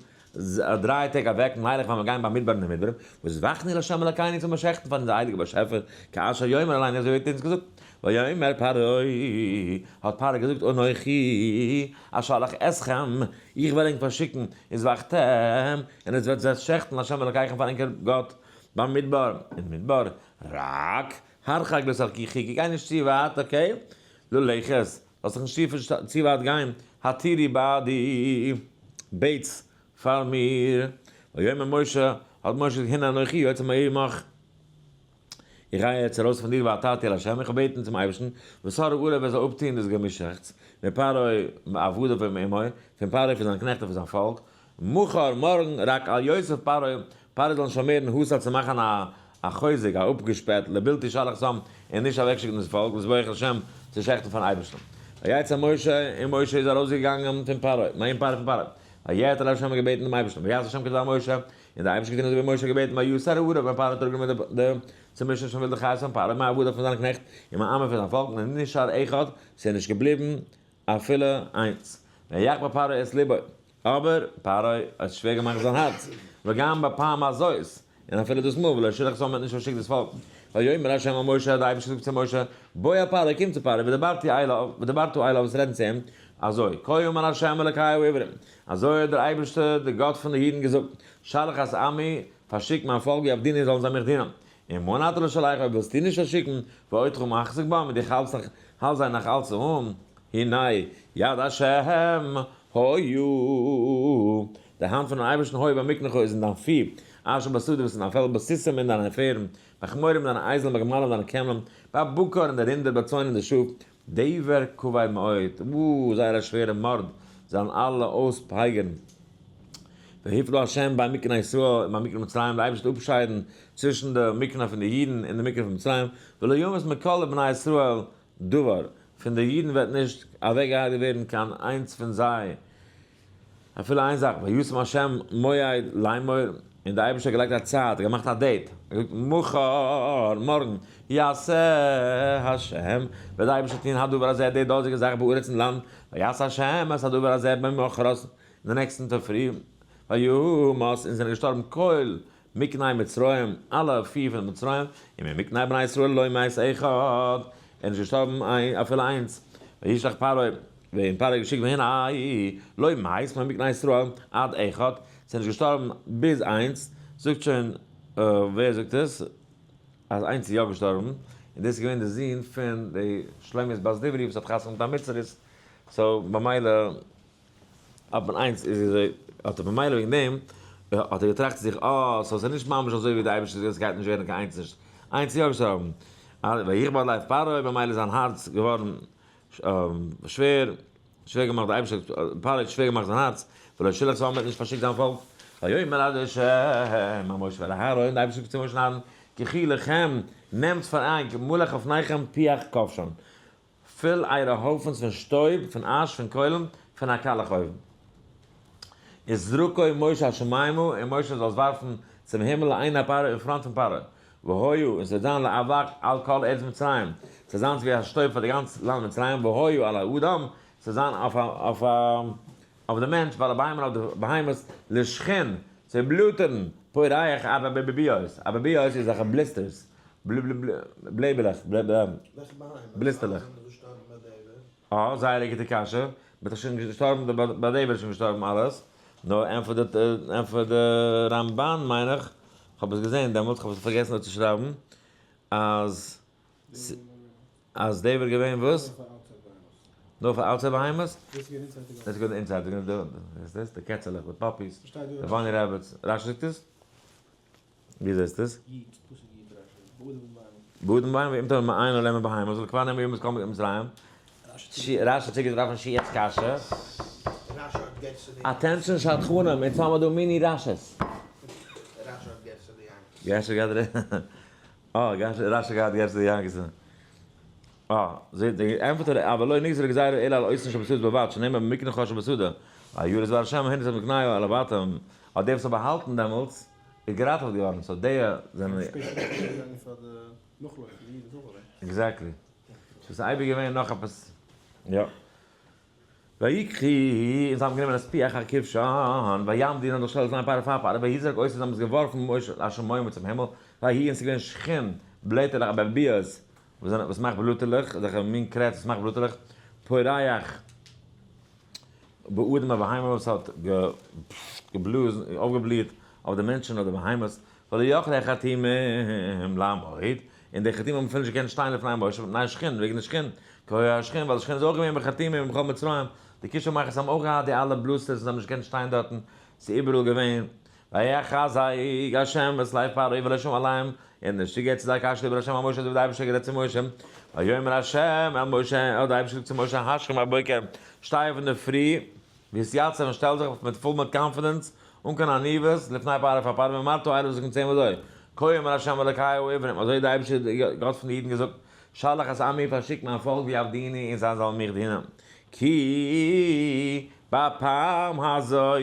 דריי טעג אוועק, נלך וועלן מיר גיין במדבר אין די מדבר, וזבחנו לה' אלקינו צו מיר שעכטן פאר אונזער הייליגער באשעפער, כאשר יאמר אלינו אזוי ווי ער האט אונז געזאגט, ויאמר פרעה, האט פרעה געזאגט אנכי אשלח אתכם, איך וועל ענק פארשיקן, וזבחתם, און עטס וועט זיי שעכטן לה' אלקיכם פאר ענקער גאט, במדבר, אין מדבר, רק הרחק לא תלכו, גיי נישט צו ווייט, okay? ללכת, זאלסט זיך נישט צו ווייט גיין, התירי בעדי, בעטס פאר מיר. ויאמר משה, האט משה געזאגט, הנה אנכי יוצא מעמך, איך גיי יעצט ארויס פון דיר ועתרתי אל ה', איך האב בעטן צום אייבערשטן, וסר הערוב ער זאל אפטון דאס געמישעכטס, מפרעה מעבדיו ומעמו, פון פרעה פון זיין קנעכט און פון זיין פאלק, מחר, מארגן, רק אל יוסף פרעה, פרעה זאל נישט פארמערן הוסת צו מאכן א חוזק, א אפגעשפעט, לבלתי שלח את העם, און נישט אוועקשיקן דאס פאלק, לזבוח לה', צו שעכטן פארן אייבערשטן. ויצא משה, און משה איז ארויסגעגאנגען פון פרעה, מעם פרעה פון פרעה. ויעתר אל השם געבעטן דעם אייבערשטן, ויעש השם כדבר משה, און דער אייבערשטער האט געטון אזוי ווי משה האט געבעטן, ויסר הארב, ווען פרעה האט אראפגענומען די צעמישעניש פון ווילדע חיות פון פרעה, מעבדיו פון זיינע קנעכט, און מעמו פון זיין פאלק, און נשאר אחד, ס'איז נישט געבליבן אפילו איינס. ויחפא פרעה את לבו, אבער פרעה האט שווער געמאכט זיין הארץ, וגם בפעם הזאת, און אפילו דאס מאל, ולא שלח את העם האט נישט פארשיקט דאס פאלק. ויאמר ה' אל משה, האט דער אייבערשטער געזאגט צו משה, בוא אל פרעה, קום צו פרעה, ודברתי אליו, ודברת אליו, וועסט רעדן צו אים, אזוי, כה אמר ה' אלוקי העברים, אזוי האט דער אייבערשטער, דער גאט פון די אידן, געזאגט, שלח את עמי, פארשיק מיין פאלק, יעבדוני, זאלן זיי מיך דינען. אם מאן אתה לא שלח, אויב ווילסטו נישט פארשיקן, ואודך מחזיק בם, און דו האלטסט זיי נאך אלץ אן, הנה, יד השם היה, די האנט פונעם אייבערשטן היה במקנך איז אין דיין פי, אשר בשדה וואס איז אין דיין פעלד, בסוסים אין דיינע פערן, בחמורים אין דיינע אייזלען, בגמלים אין דיינע קעמלען, בבקר אין די רינדער, בצאן אין די שאף, דבר כבד מאוד, וואו, זייער א שווערע מארד, זיי וועלן אלע אויספייגערן. והפלה ה' בין מקנה ישראל ובין מקנה מצרים, דער אייבערשטער וועט אפשיידן צווישן די מקנה פון די אידן און די מקנה פון מצרים, ולא ימות מכל בני ישראל דבר, פון די אידן וועט נישט אוועקגעהרג'ט ווערן קיין איינס פון זיי, אפילו איין זאך, וישם השם מועד לאמור, און דער אייבערשטער האט געלייגט א צייט, געמאכט א date, ער האט געזאגט מחר, מארגן, יעשה השם, וועט דער אייבערשטער טון הדבר הזה, די דאזיגע זאך בארץ אין לאנד, ויעש השם את הדבר הזה במחרת, אין די נעקסטן טאג פרי, וימת, און זענען געשטארבן כל מקנה מצרים, אלע פיר פון מצרים, און ממקנה בני ישראל לא מת אחד, איז נישט געשטארבן אפילו איינס, וישלח פרעה, און פרעה האט געשיקט והנה לא מת ממקנה ישראל עד אחד, ס'איז נישט געשטארבן ביז איינס, זאגט שוין, ווער זאגט עס? אז איינס איז יא געשטארבן, און דאס איז געווען די זון פון די שלומית בת דברי וואס האט חתונה מיט א מצרית, so במילא האט מען איינס איז אזוי האט ער במילא וועגן דעם האט ער געטראכט צו זיך אה so ס'איז נישט ממש אזוי ווי די אייבערשטער זאגט עס גייט נישט ווערן קיין איינס נישט איינס איז יא געשטארבן ויכבד לב פרעה במילא איז זיין הארץ געווארן שווער שווער געמאכט די אייבערשטער פרעה האט שווער געמאכט זיין הארץ ולא שלח את העם האט נישט פארשיקט זיין פאלק ויאמר ה' אל משה ואל אהרן די אייבערשטער זאגט צו משה און אהרן קחו לכם נעמטס פאר ענק מלא חפניכם פיח כבשן פֿיל אײַערע הױפֿנס פֿון שטױב, פֿון אַש, פֿון קױלן, פֿון אַ קאַלך-אױװן. וזרקו משה השמימה, און משה זאָל עס װאַרפֿן צום הימל לעיני פרעה, אין פֿראָנט פֿון פרעה. והיה, און ס'װעט זײַן לאבק על כל ארץ מצרים, ס'װעט זײַן װי אַ שטױב פֿאַר די גאַנץ לאַנד מצרים, והיה על האדם, ס'װעט זײַן אױף אױף אױף דעם מענטש, ועל הבהמה און אױף די בהמות, לשחין, צו בלוטערן, פורח אבעבעביות, אבעבעביות איז אזעלכע blisters, בלעבעלעך, בליסטערלעך. אה, זייער א גוטע קשיא. מ'איז דאך שוין געשטארבן, די באדעווער איז שוין געשטארבן אלעס. נו, ענטפערט די רמבן מיין איך, כ'האב עס געזען דעמאלטס, כ'האב עס פארגעסן דא צו שרייבן, אז אז דער ווערט געווען וואס? נאר פאר אלטע בהמות? דאס איז געווען inside, דאס איז די קעצעלעך, די puppies, די bunny rabbits. רשי זאגט עס? ווי זעסטו עס? באדם בהמה ואם תאמר מאין עליהם הבהמה זאל כבר נאמר ימות כל מצרים. רשי האט צוגעטראפן שיע'ס קשיא. attention שדכנים, אונז האמער דא mini רשי'ס. רשי האט געהאט גרסא דיענקעס. אה, זעט די ענטפערט ער אבל לא נגזר גזירה אלא על אותן שבשדה בלבד שנאמר במקנך שבשדה. וירא דבר השם הנה את מקניו על הבתים. האט דער וואס האט באהאלטן דעמאלטס איז געראטעוועט געווארן, so די זענען. exactly. ס'איז אייביג געווען נאך עפעס. יא. ויקחו, און זיי האבן גענומען את פיח הכבשן, ויעמדו און זיי האבן זיך געשטעלט לפני פרעה פאר פרעה, ויזרק אותו זיי האבן עס געווארפן משה השמימה צום הימל, ויהי און ס'איז געווען שחין, בלעטערלעך אבעבועות, וואס זענען וואס מאכט בלוטערלעך, אזעלכע מין קרעץ וואס מאכט בלוטערלעך, פורח. באדם ובהמה וואס האט געבלאזן, אויפגעבליעט אויף די מענטשן אדער בהמות, ולא יכלו החרטומים לעמוד, און די חרטומים האבן אפילו נישט געקענט שטיין לפני משה מפני השחין, וועגן די שחין, כי היה השחין, ווייל די שחין איז אויך געווען בחרטומים ובכל מצרים, די כישוף מאכערס האבן אויך געהאט די אלע blisters און זיי האבן נישט געקענט שטיין דארטן, ס'איז איבעראל געווען. ויחזק השם את לב פרעה ולא שמע אליהם, און נישט צוגעהערט צו זיי כאשר דיבר השם אל משה אזוי ווי דער אייבערשטער האט גערעדט צו משה. ויאמר השם אל משה, האט דער אייבערשטער געזאגט צו משה, השכם בבוקר, שטיי אויף אינדערפרי, והתייצב און שטעל זיך אויף מיט פול מיט confidence, אן קיין עניוות, לפני פרעה פאר פרעה, ואמרת אליו זאג אים צו אים אזוי, כה אמר השם אלוקי העברים, אזוי האט דער אייבערשטער דער גאט פון די אידן געזאגט, שלח את עמי פארשיק מיין פאלק ויעבדוני און זיי זאלן מיך דינען. כי בפעם הזאת,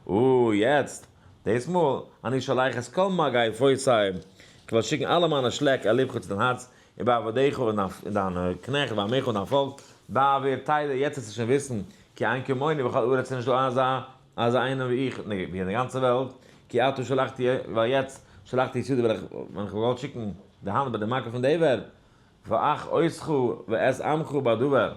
או, יעצט, דאס מאל, אני שולח את כל מגפותי, כ'וועל שיקן אלע מיינע שלעק אל לבך צו דיין הארץ, ובעבדיך און דיינע קנעכט ועמך און דיין פאלק, בעבור תדע, יעצט וועסטו שוין וויסן, כי אין כמוני בכל הארץ ס'איז נישט דא אזא אזא איינער ווי איך, ווי אין די גאנצע וועלט, כי עתה שלחתי, ווייל יעצט שלחתי את ידי וועל איך, ווען איך וואלט געוואלט שיקן די האנט ביי די מכה פון די וועלט, ואך אותך ואת עמך בדבר,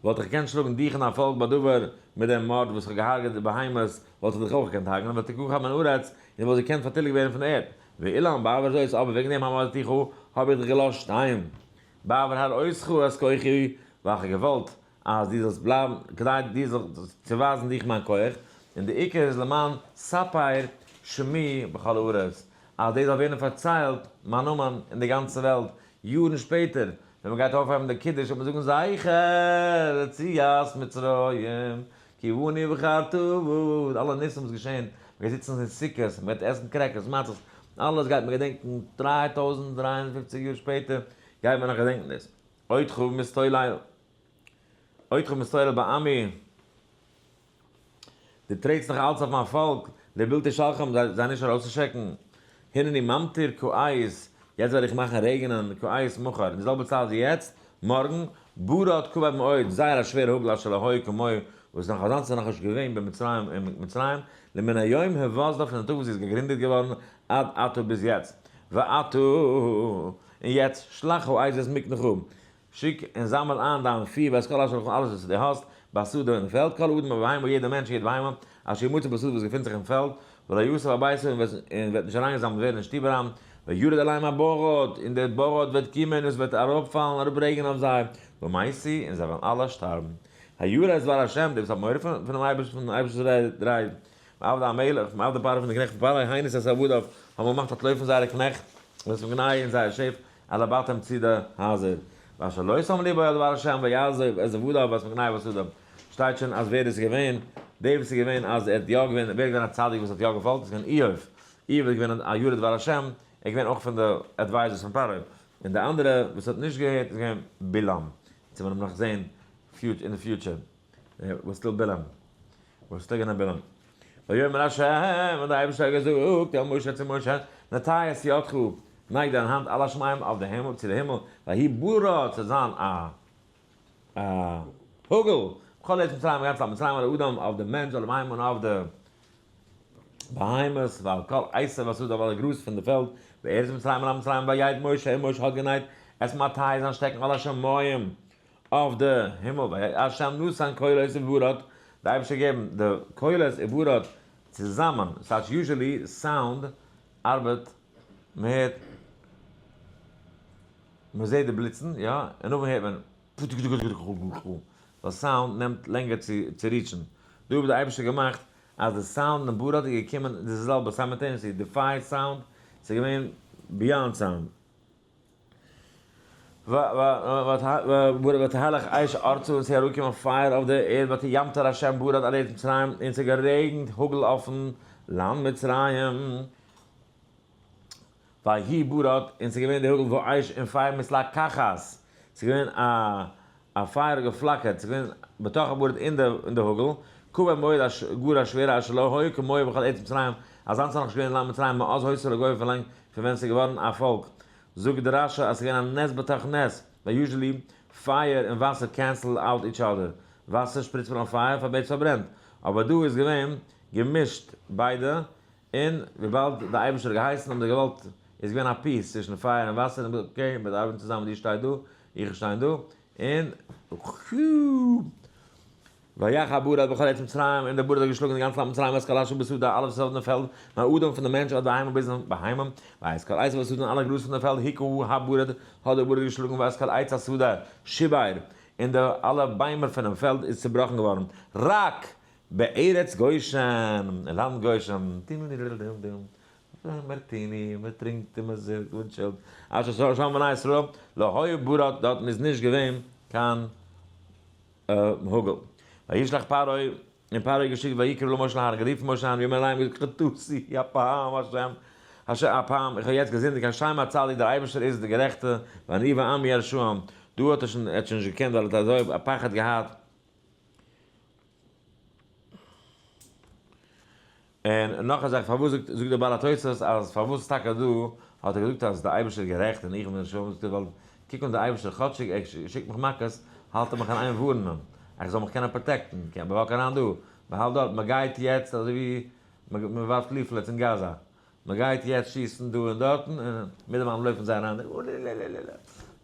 וואלט איך געקענט שלאגן דיך און דיין פאלק בדבר, מיט דעם מארד וואס איך האב געהארגעט די בהמות, וואלט איך דיך אויך געקענט הרג'נען, ותקחה מן הארץ, און וואלסט געקענט פארטיליגט ווערן פון די ערד. ואולם בעבור זאת, אבער וועגן דעם העמדתיך, האב איך דיך געלאזט שטיין. בעבור הראותך את כוחי, ווייל איך האב געוואלט אז דו זאלסט בלייבן, כדי דו זאלסט צו ווייזן דיך מיין כח, און די עיקר איז למען ספר שמי בכל הארץ, אז דאס זאל ווערן פארציילט מיין נאמען אין די גאנצע וועלט, יארן שפעטער, ווען מען גייט אויפהייבן די קידוש וועט מען זאגן זכר ליציאת מצרים, כי בנו בחרת, אלע ניסים וואס געשען, מען גייט זיצן אין סוכות, מען גייט עסן crackers, מצות, אלעס גייט מען געדענקן, 3350 יאר שפעטער גייט מען נאך געדענקן דאס. עודך מסתולל, עודך מסתולל בעמי, דו טרעטסט נאך אלץ אויף מיין פאלק, לבלתי שלחם, זיי נישט ארויסצושיקן, הנני ממטיר כעת, יעצט וועל איך מאכן רעגענען, כעת מחר, אין די זעלבע צייט ווי יעצט, מארגן, ברד כבד מאוד, זייער א שווערע האגל אשר לא היה כמוהו, וואס נאך אזאנס איז נאכנישט געווען במצרים אין מצרים, למן היום היווסדה פון די טאג וואס זי איז געגרינדעט געווארן עד עתה ביז יעצט. ועתה, און יעצט, שלח העז את מקנך, שיק און זאמל איין דיין פי ואת כל אשר לך אלעס וואס דו האסט, בשדה אין פעלד, כל אדם ובהמה יעדער מענטש און יעדע בהמה, אשר ימצא בשדה וואס געפינט זיך אין פעלד, ולא יאסף הביתה און וועט נישט אריינגעזאמלט ווערן אין שטוב אריין, וירד עליהם הברד, און דער ברד וועט קומען און עס וועט אראפפאלן, אראפרעגענען אויף זיי, ומתו, און זיי וועלן אלע שטארבן. הירא את דבר השם, דער וואס האט מורא פונעם אייבערשטן, פונעם אייבערשטנ'ס רייד, מעבדי המלך, מעבדי פרעה פון די קנעכט פון פרעה, הניס את עבדיו, האבן געמאכט אנטלויפן זייערע קנעכט, ואת מקנהו און זייער שעף, אל הבתים צו די הייזער. ואשר לא שם לבו אל דבר השם ויעזוב את עבדיו ואת מקנהו בשדה. שטייט שוין אז ווער איז געווען, דער וואס איז געווען אז ער האט יא געווען, ווער איז געווען א צדיק וואס האט יא געפאלגט, איז געווען איוב. איוב איז געווען א ירא דבר השם, ער איז געווען אויך פון די advisors פון פרעה. און די אנדערע וואס האט נישט געהערט איז געווען בלעם. אונז וועלן אים נאך זען אין די future. וואס still בלעם? וואס still גענע בלעם? ויאמר השם, און דער אייבערשטער האט געזאגט אל משה צו משה, נטה את ידך, נייג דיין האנט על השמים אויף די הימל, צו די הימל, ויהי ברד, ס'וועט זיין א א האגל, בכל ארץ מצרים, גאנץ לאנד מצרים, על האדם, אויף די מענטש, על הבהמה און אויף די בהמות, ועל כל עשב השדה, אויף אלע גראז פון די פעלד, בארץ מצרים און לאנד מצרים, ויט משה, און משה האט גענייט את מטהו זיין שטעקן על השמים, אויף די הימל, וה' נתן קולות וברד, די אייבערשטער האט געגעבן די קולות וברד צוזאמען, ס'טייטש usually sound ארבעט, מ'הערט, מ'זעט די בליצן, יא, און נאכדעם הערט מען ווייל סאונד נעמט לענגער צו reach ן, דא האט די אייבערשטער געמאכט אז די סאונד און ברד איז געקומען די זעלבע simultaneously, די פייער sound, ס'איז געווען beyond sound. ותהלך אש ארצה און ס'איז אראפגעקומען פייער אויף דער ערד ותמטר השם ברד על ארץ מצרים און ס'האט גערעגנט האגל אויפן לאנד מצרים ויהי ברד און ס'איז געווען די האגל ואש און פייער מתלקחת ס'איז געווען א פייער האט געפלאקערט ס'איז געווען בתוך הברד אין די האגל כבד מאוד גאר א שווערע אשר לא היה כמוהו בכל ארץ מצרים אזאנס איז נאכנישט געווען אין לאנד מצרים מאז היתה לגוי פון לאנג פון ווען ס'איז געווארן א פאלק. זאגט די רש"י אז ס'איז געווען א נס בתוך נס, ווייל usually פייער און וואסער cancel out each other, וואסער שפריצט מען אויף פייער פארבעט ס'פארברענט, אבער דא איז געווען געמישט ביידע, און וויבאלד די אייבערשטער האט געהייסן האבן זיי געוואלט, איז געווען א peace צווישן פייער און וואסער, און okay מיר ארבעטן צוזאמען דו שטיי דא, איך שטיי דא, און. ויך הברד בכל ארץ מצרים, און דער ברד האט געשלאגן די גאנצע לאנד מצרים, ואת כל אשר בשדה, אלעס וואס איז אויף דעם פעלד, מהאדם פון דעם מענטש עד בהמה ביזן בהמה, ואת כל עשב השדה און אלע גראז פון דעם פעלד, הכה הברד, האט דער ברד געשלאגן, ואת כל עץ השדה, שיבר, און די אלע ביימער פונעם פעלד איז צעבראכן געווארן, רק בארץ גושן, אין לאנד גושן, martini, מען טרינקט און מען זינגט און מען chill ט, אשר שם בני ישראל, לא היה ברד, דארטן איז נישט געווען קיין האגל. וישלח פרעה, און פרעה האט געשיקט ויקרא למשה אהרן, גערופן משה אהרן, ויאמר אליהם, געזאגט חטאתי הפעם השם, הפעם, איך האב יעצט געזינדיגט, השם הצדיק, דער אייבערשטער איז דער גערעכטער, ואני ועמי הרשעים. דא האט ער שוין, ער האט שוין נישט געקענט ווייל ער האט אזוי א פחד געהאט. און נאך א זאך, פארוואס זאגט זאגט דער בעל התוספות אז פארוואס טאקע דא האט ער געזאגט אז דער אייבערשטער איז גערעכט און איך בין רשעים, זאגט ער ווייל קוק אן דער אייבערשטער כאטשיג ער שיקט מיך מכות, האלט ער מיך אין איין ווארענען איך זאל מיך קענען protect ן, okay מען walk אריין דא, מען האלט דארט, מען גייט יעצט אזוי ווי מען ווארפט leaflets אין גאזא, מען גייט יעצט שיסן דא און דארטן, און מיטדערווייל לויפן זיי אריין,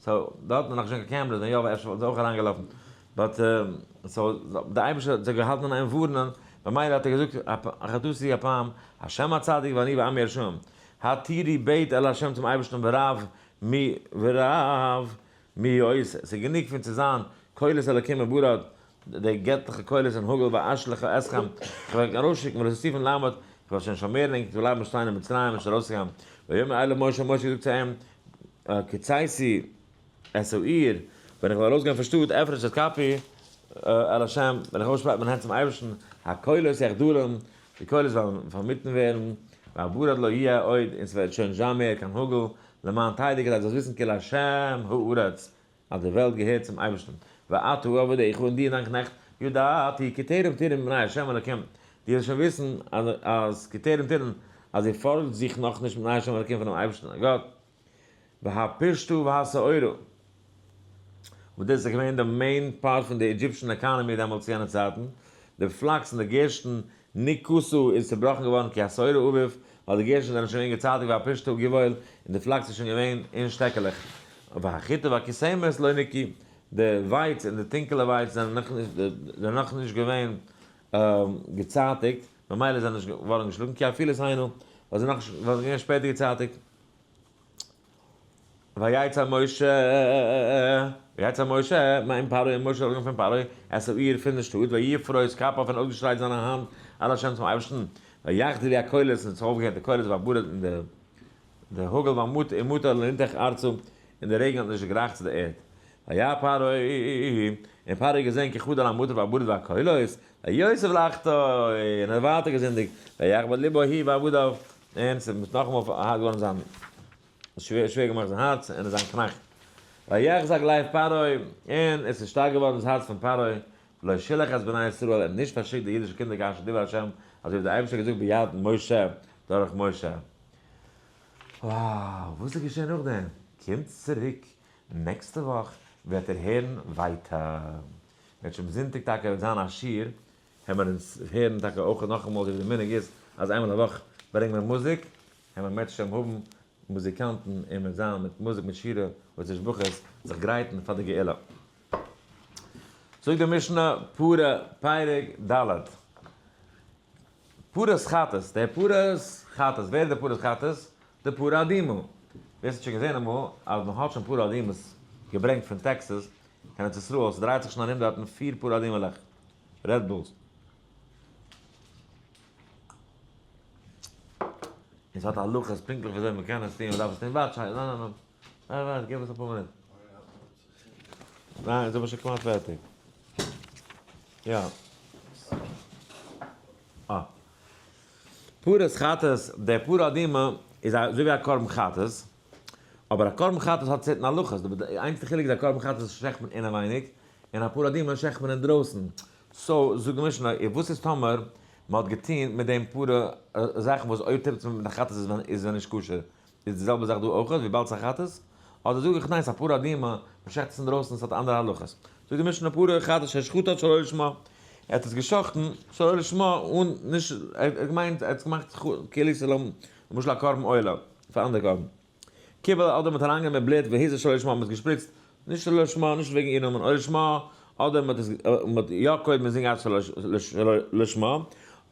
so דארטן איז נאכנישט געווען קיין cameras, ווען יא אפשר וואלטן זיי אויך אריינגעלאפן, but so דער אייבערשטער האט זיי געהאלטן אין איין ווארענען, במילא האט ער געזאגט חטאתי הפעם, השם הצדיק ואני ועמי הרשעים, העתירי בעט אל השם צום אייבערשטן ורב מי ורב מי יעשה, ס'איז גענוג פון צו זיין קולות אלקים וברד, די געטליכע קולות און האגל ואשלח אתכם, איך וועל ענק ארויסשיקן ולא תוסיפון לעמוד, איך וועל שוין נישט פארמערן ענק צו בלייבן שטיין אין מצרים נישט ארויסצוגיין, ויאמר אליו משה, משה האט געזאגט צו אים, כצאתי את העיר, ווען איך וועל ארויסגיין פון שטאט, אפרוש את כפי אל השם, ווען איך אויסשפרייט מיין הענט צום אייבערשטן, הקולות יחדלון, די קולות וועלן פארמיטן ווערן, והברד לא יהיה עוד, און ס'וועט שוין נישט זיין מער קיין האגל, למען תדע כדי זאלסט וויסן כי להשם הארץ, אז די וועלט געהערט צום אייבערשטן, ואתה ועבדיך און דו און דיין קנעכט, ידעתי כי טרם תיראו מפני השם אלוקים, דו זאלסט שוין וויסן אז כי טרם תיראו, אז איר פארכט זיך נאכנישט מפני השם אלוקים פונעם אייבערשטן גאט, והפשתה והשעורה, וואס דאס איז געווען די main part פון די Egyptian economy דעמאלטס יענע צייטן, די flax און די גערשטן נכתו איז צובראכן געווארן כי השעורה אביב, ווייל די גערשטן זענען שוין געווען געצייטיגט והפשתה גבעול, און די flax איז שוין געווען אין שטעקעלעך. והחיטה והכסמת לא נקהו, די ווייץ און די טונקעלע ווייץ זענען נאכנישט געווען געצייטיגט, ממילא זענען נישט געווארן געשלאגן, כי אפילות הנה, ווייל זיי זענען געווען שפעטער געצייטיגט. ויצא משה, ויצא משה מעם פרעה, און משה איז ארויסגעגאנגען פון פרעה, את העיר פון די שטאט, ויפרוס כפיו און אויסגעשפרייט זיינע האנט אל השם צום אייבערשטן, ויחדלו הקולות, און עס האט אויפגעהערט די קולות והברד און די האגל והמטר לא נתך ארצה, און די רעגן האט נישט דערגרייכט צו די ערד. וירא פרעה, און פרעה האט געזען כי חדל המטר והברד והקולות, ויוסף לחטוא, און ער האט ווייטער געזינדיגט, ויכבד לבו הוא ועבדיו, און ס'איז נאכאמאל הארט געווארן זיין, שווער שווער געמאכט זיין הארץ און זיין קנאכט. ויחזק לב פרעה, און עס איז שטארק געווארן דאס הארץ פון פרעה, ולא שלח את בני ישראל, ער האט נישט פארשיקט די אידישע קינדער כאשר דיבר השם, אזוי ווי דער אייבערשטער האט געזאגט ביד משה, דורך משה. Wow, וואס איז געשען נאכדעם? קומטס צוריק נעקסטע וואך וועט איר הערן ווייטער. וועט שוין זונטאג טאקע וועט זיין א שיעור, העמער אונז הערן טאקע אויך נאכאמאל אזוי ווי די מנהג איז אז איינמאל א וואך ברענגט מען מוזיק, העמער מערצעשעם האבן מוזיקאנטן און מ'וועט זיין מיט מוזיק מיט שירה ותשבחות זיך גרייטן פאר די גאולה. זאגט די משנה פרה פרק ד' פרת חטאת, דער פרת חטאת, ווער איז דער פרת חטאת? די פרה אדומה. ווער ס'האט שוין געזען אמאל אז מ'האט שוין פרה אדומה'ס געברענגט פון טעקסעס קיין ארץ ישראל, ס'דרייט זיך שוין ארום דארטן פיר פרה אדומה'לעך, Red Bulls. און ס'האט הלכות פונקטליך וויאזוי מ'קען עס טון, מ'דארף עס טון, ווארט שוין, ניין ניין ניין, ווארט, געב עס אפאר מינוט. ניין, אונז האבן שוין כמעט פערטיג. יא. אה. פרת חטאת, דער פרה אדומה איז אזוי ווי א קרבן חטאת, אבער א קרבן חטאת האט certain הלכות, די איינציגסטע חילוק איז א קרבן חטאת שעכט מען אינעווייניג, און א פרה אדומה שעכט מען אינדרויסן. so, זאגט די משנה, און וואס איז טאמער מען האט געטון מיט דעם פרה זאכן וואס אויב טוט מען מיט א חטאת איז ווען נישט כשר, איז די זעלבע זאך דא אויך וויבאלד ס'איז א חטאת? אדער זאג איך ניין ס'איז א פרה אדומה, מ'שחט עס אינדרויסן ס'האט אנדערע הלכות. זאגט די משנה פרה חטאת ששחטה שלא לשמה, ער האט עס געשחט'ן שלא לשמה אן נישט, ער האט געמיינט ער האט עס געמאכט כאילו ס'איז למשל א קרבן עולה פאר אנדערע קרבן. קיבל אדער מ'האט אריינגענומען בלוט והזה שלא לשמה מ'האט עס געשפריצט נישט שלא לשמה נישט וועגן איר נאמען או לשמה אדער מ'האט עס מ'האט יא קודם אינזין געהאט שלא לשמה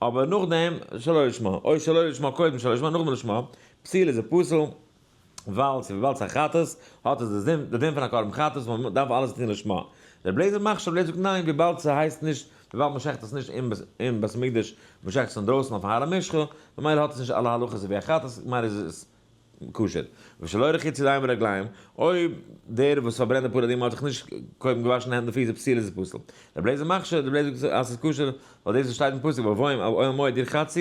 אבער נאכדעם שלא לשמה או שלא לשמה קודם שלא לשמה נאכדעם לשמה פסול איז ער פסול ווייל ס'איז וויבאלד ס'איז א חטאת האט עס די דין די דין פון א קרבן חטאת מען דארף אלעס טון לשמה. ר' לעזער מכשיר ר' לעזער זאגט ניין וויבאלד ס'הייסט נישט וויבאלד מ'שחט עס נישט אין בית המקדש מ'שחט עס אינדרויסן אויפן הר המשחה ממילא האט עס נישט אלע הלכות ווי א חטאת ממילא איז עס כשר. ושלא רחיצו ידיים ורגליים, אויב דער וואס פארברענט די פרה אדומה האט זיך נישט קודם געוואשן הענט און פיס איז פסול איז עס פסול. רבי אליעזר מכשיר, רבי אליעזר זאגט אז עס איז כשר, ווייל דאס וואס שטייט אין פסוק בבואם אל אוהל מועד ירחצו.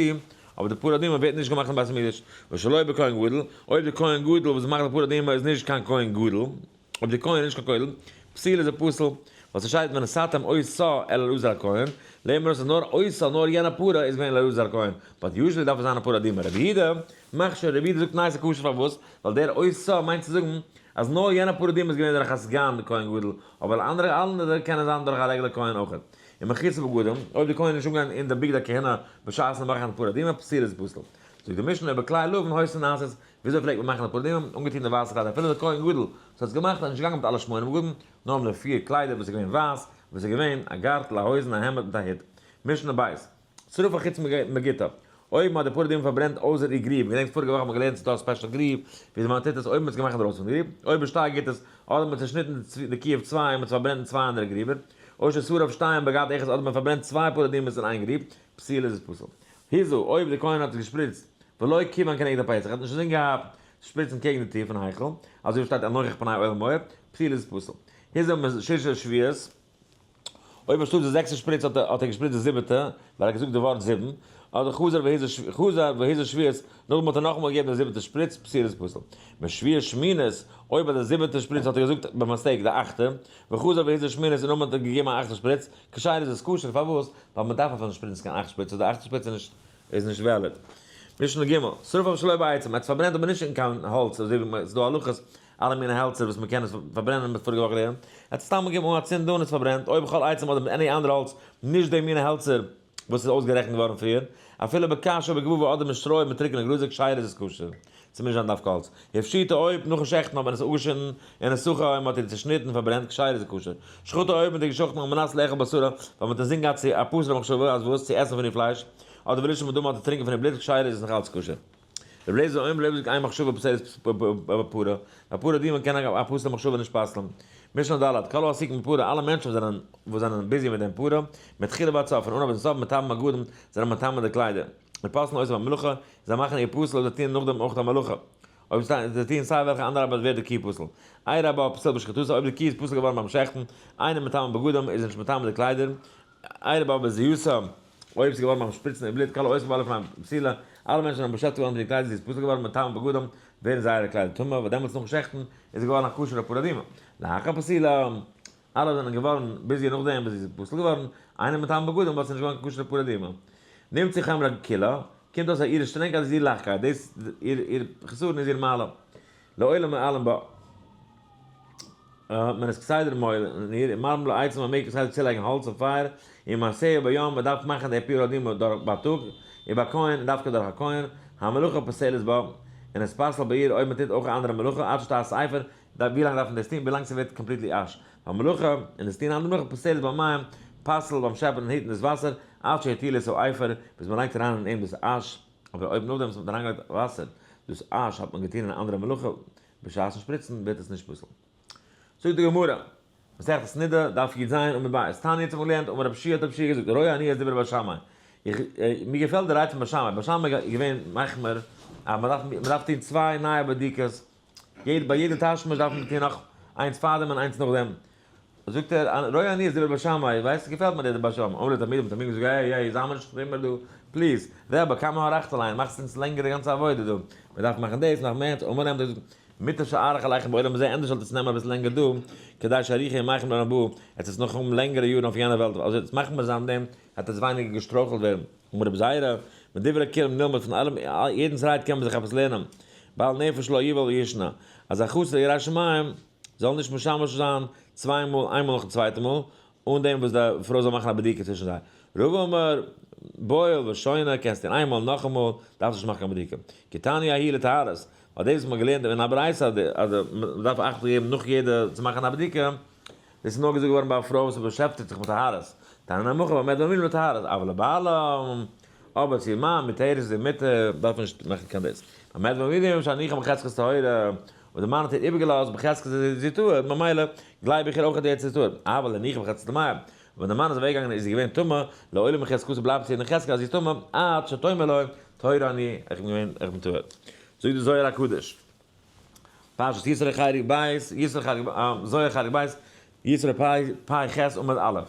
אבער די פרה אדומה ווערט נישט געמאכט אין בית המקדש. ושלא בכהן גדול, אויב די כהן גדול וואס מאכט די פרה אדומה איז נישט קיין כהן גדול, אויב די כהן איז נישט קיין כהן, פסול איז ער פסול, ווייל ס'שטייט ונתתם אותה אל אלעזר הכהן, לערנט מען אויס אז נאר אותה, נאר יענע פרה איז געווען אלעזר הכהן, but usually דארף עס זיין א פרה אדומה. רבי יהודה מכשיר, רבי יהודה זאגט ניין ס'איז כשר פארוואס? ווייל דער אותה מיינט צו זאגן אז נאר יענע פרה אדומה איז געווען דורך א סגן כהן גדול, אבער אנדערע אנדערע קענען זיין דורך א רעגולער כהן אויך. און מחיצה בגדים, אויב די כהן איז נישט אנגעגאנגען אין די בגדי כהונה בשעת'ן מאכן די פרה אדומה, פסול איז פסול. זאגט די משנה ובכלי לבן היתה נעשית, וויאזוי פלעגט מען מאכן די פרה אדומה? אנגעטון די ווייסע קליידער אפילו די כהן גדול וואס האט עס געמאכט איז נישט געגאנגען מיט אלע שמונה בגדים, נאר מיט די פיר קליידער וואס איז געווען ווייס, וואס איז געווען, א גארטל, א הויזן, א העמד מיט א הוט. משנה בית. שרפה חוץ מגתה. אויב מען האט די פרה אדומה פארברענט אויסער איר גריב, געדענקסט פאריגע וואך האט מען געלערנט ס'איז דא א special גריב וויאזוי מען טוט עס אויב מען האט עס געמאכט אינדרויסן פון די גריב, אויב בשתי גתות, אדער מען האט צעשניטן די קי אויף צוויי און מען האט עס פארברענט אין צוויי אנדערע גריבער, או ששרף שתיים בגת אחת אדער מען פארברענט צוויי פרה אדומות אין איין גריב, פסולה איז עס פסול. הזה, אויב די כהן האט עס געשפריצט, ולא כיוון כנגד הפתח, האט נישט אינזין געהאט צו שפריצן קעגן די טיר פון היכל, אזוי ווי שטייט אל נוכח פני אוהל מועד, פסולה איז עס פסול. הזה מששה שביעות. אויב אנשטאט די זעקסטע שפריץ האט ער געשפריצט די זיבעטע, ווייל ער האט געזאגט די ווארט זיבן, אדער חזר חזר והזה שביעית, נאכדעם האט ער נאכאמאל געגעבן די זיבעטע שפריץ, פסולה איז פסול. משביעית שמינית, אויב ביי די זיבעטע שפריץ האט ער געזאגט ביי mistake די אכטע, וחזר והזה שמינית און נאכדעם האט ער געגעבן א אכטע שפריץ, כשרה איז עס כשר, פארוואס? ווייל מען דארף אפילו נישט שפריצן קיין אכט שפריצער, די אכטע שפריץ איז נישט valid. משנה ג', שרפה שלא בעצים, ער האט עס פארברענט אבער נישט אין קיין האלץ, אזוי ווי ס'איז דא הלכות אלע מיני העלצער וואס מ'קען עס פארברענען מיט פאריגע וואך געלערנט, ער האט סתם געגעבן אן א צינד און עס פארברענט, אויב בכל עצים אדער מיט any אנדערע האלץ, נישט די מיני העלצער וואס איז אויסגערעכנט געווארן פריער, אפילו בקש או בגבבה אדער מיט שטרוי מיט טרוקענע גראזער כשרה איז עס כשר, ס'מוז נישט זיין דווקא האלץ. הפשיטה אויב נאכן שעכטן האט מען עס אפגעשניטן און עס סוכה אויב מ'האט איר צעשניטן און פארברענט כשרה איז עס כשר. שחטה אויב מ'האט איר געשחטן על מנת לאכול בשרה ווייל מ'האט אינזין געהאט צו א פסול'ע מחשבה אז וואס צו עסן פון איר פלייש, אדער ולשתות מדמה אדער טרינקען פון איר בלוט כשרה איז עס נאך אלץ כשר. רבי אליעזר אומר רבי אליעזר זאגט אין מחשבה פוסלת בפרה, א פרה אדומה קען א פסול'ע מחשבה נישט פסל'ן. משנה ד', כל העוסקים בפרה, אלע מענטשן וואס זענען וואס זענען busy מיט דעם פרה, מתחילה ועד סוף, פון אנהויב ביזן סוף, מטמאים בגדים, זענען מטמא די קליידער. ופוסלין אותה במלאכה, זיי מאכן איר פסול אויב זיי טוען נאכדעם אויך א מלאכה. אויב זיי טוען סיי וועלכע אנדערע ארבעט ווערט די קי פסול. עירה בה פסול בשחיטתה, אויב די קי איז פסול געווארן ביים שעכטן, אינו מטמא בגדים, איז נישט מטמא די קליידער. עירה בה בזיעתה, אויב ס'איז געווארן ביים שפריצן איר בלוט, כל העוסק בה לפני פסולה, אלע מענטשן זענען באשעפטיגט געווארן מיט די קליידער, זי איז פסול געווארן מטמא בגדים, ווערן זייערע קליידער טמא, ווייל דעמאלטס נאכן שעכטן איז זי געווארן א כשר'ע פרה אדומה. לאחר פסילה, אלע זענען געווארן busy נאכדעם וואס זי איז פסול געווארן, אינו מטמא בגדים ווייל ס'איז נישט געווארן קיין כשר'ע פרה אדומה. נמצא חומרה קלה, קומט אויס אז איר שטרענגקייט איז איר לייכטקייט, דאס איר חסרון איז איר מעלה. לעולם מועלין בה. מען איז כסדר מועל אין איר, ומרבין לה עצים מען מעג כסדר צולייגן האלץ אויף פייער, ומעשיה ביום מען דארף מאכן די פרה אדומה דורך בייטאג, ובכהן און דווקא דורך א כהן, המלאכה פוסלת בה, און עס פסל'ט ביי איר אויב מען טוט אויך א אנדערע מלאכה עד שתעשה אפר, ווי לאנג דארף מען דאס טון? ווילאנג ס'ווערט completely ash. והמלאכה, און דאס טון אנדערע מלאכה פוסלת במים, פסל'ט ביים שעפן און היטן דאס וואסער, עד שיטילו את האפר, ביז מען לייגט אריין אין אים דאס אש, אבער אויב נאכדעם וואס מען האט אריינגעלייגט וואסער, דאס אש האט מען געטון אין א אנדערע מלאכה, בשעת'ן שפריצן ווערט עס נישט פסול. זאגט די גמרא, מסכת נדה, דף י"ז עמוד ב', תניא האט מען געלערנט, אמר רב שיע האט רב שיע געזאגט, רואה אני את דברי בית שמאי, איך, מיר געפעלט די רייד פון בית שמאי, בית שמאי איז געווען מחמיר אז מען דארף, מען דארף טון צוויי נייע בדיקות, יעדע, ביי יעדע תשמיש דארף מען טון נאך איינס פארדעם און איינס נאכדעם. זאגט ער, רואה אני את דברי בית שמאי, ווייסט, געפעלט מיר די בית שמאי, אמרו תלמידיו, תלמידים זאגן, העי, העי, זיי מיר נישט שטרענגער דא, please, רבי, כמה הארכת עלינו, מאכסט אונז לענגער די גאנצע עבודה דא, מען דארף מאכן דאס, נאך מער, אמר להם, מוטב שאאריך עליכם בעולם הזה, ענדערש זאלט עטס נעמען אביסל לענגער דא, כדי שיאריכו ימיכם לעולם הבא, עטס וועטס נאך האבן לענגערע יארן אויף יענע וועלט, אז עטס מחמיר זיין דעם, וועט עטס ווייניגער געשטרויכלט ווערן. אמר רבי זירא, מדברי כולם נלמד פון אלעם, יעדנס רייד קען מען זיך עפעס לערנען, בעל נפש לא יבעול וישנה, אז א חסיד ירא שמים זאל נישט משמש זיין צוויי מאל, איין מאל נאכן צווייטן מאל, אן דעם וואס די פרוי זאל מאכן א בדיקה צווישן זיי. רבא אמר, בועל ושונה, קענסט טון איין מאל נאכאמאל, דארפסט נישט מאכן קיין בדיקה. כי תניא ההיא לטהרות, ווייל דאס וואס מ'האט געלערנט אין א ברייתא אז מען דארף אכטונג געבן נאך יעדע צו מאכן א בדיקה, דאס איז נאר געזאגט געווארן ביי א פרוי וואס באשעפטיגט זיך מיט טהרות, תניא נמי הכא במה דברים אמורים לטהרות, אבל לבעלה, אבער צו איר מאן מיט טהרות איז איר מותר, דארף מען נישט מאכן קיין דאס. במה דברים אמורים שהניחה בחזקת טהורה, אויב די מאן האט איר איבערגעלאזט בחזקת אז זי איז טהור, ממילא גלייב איך איר אויך אז די איז טהור, אבל הניחה בחזקת טמאה, ווען די מאן איז אוועקגעגאנגען איז זי געווען טמא, לעולם בחזקתו בלייבט זי אין חזקה אז זי איז טמא, עד שתאמר לו, טהורה אני, איך בין געווען, איך בין טהור. זאגט די זוהר הקדוש, פרשת יתרו חלק ב', יתרו חלק, זוהר חלק ב', יתרו פ', פ' ח' עמוד א'.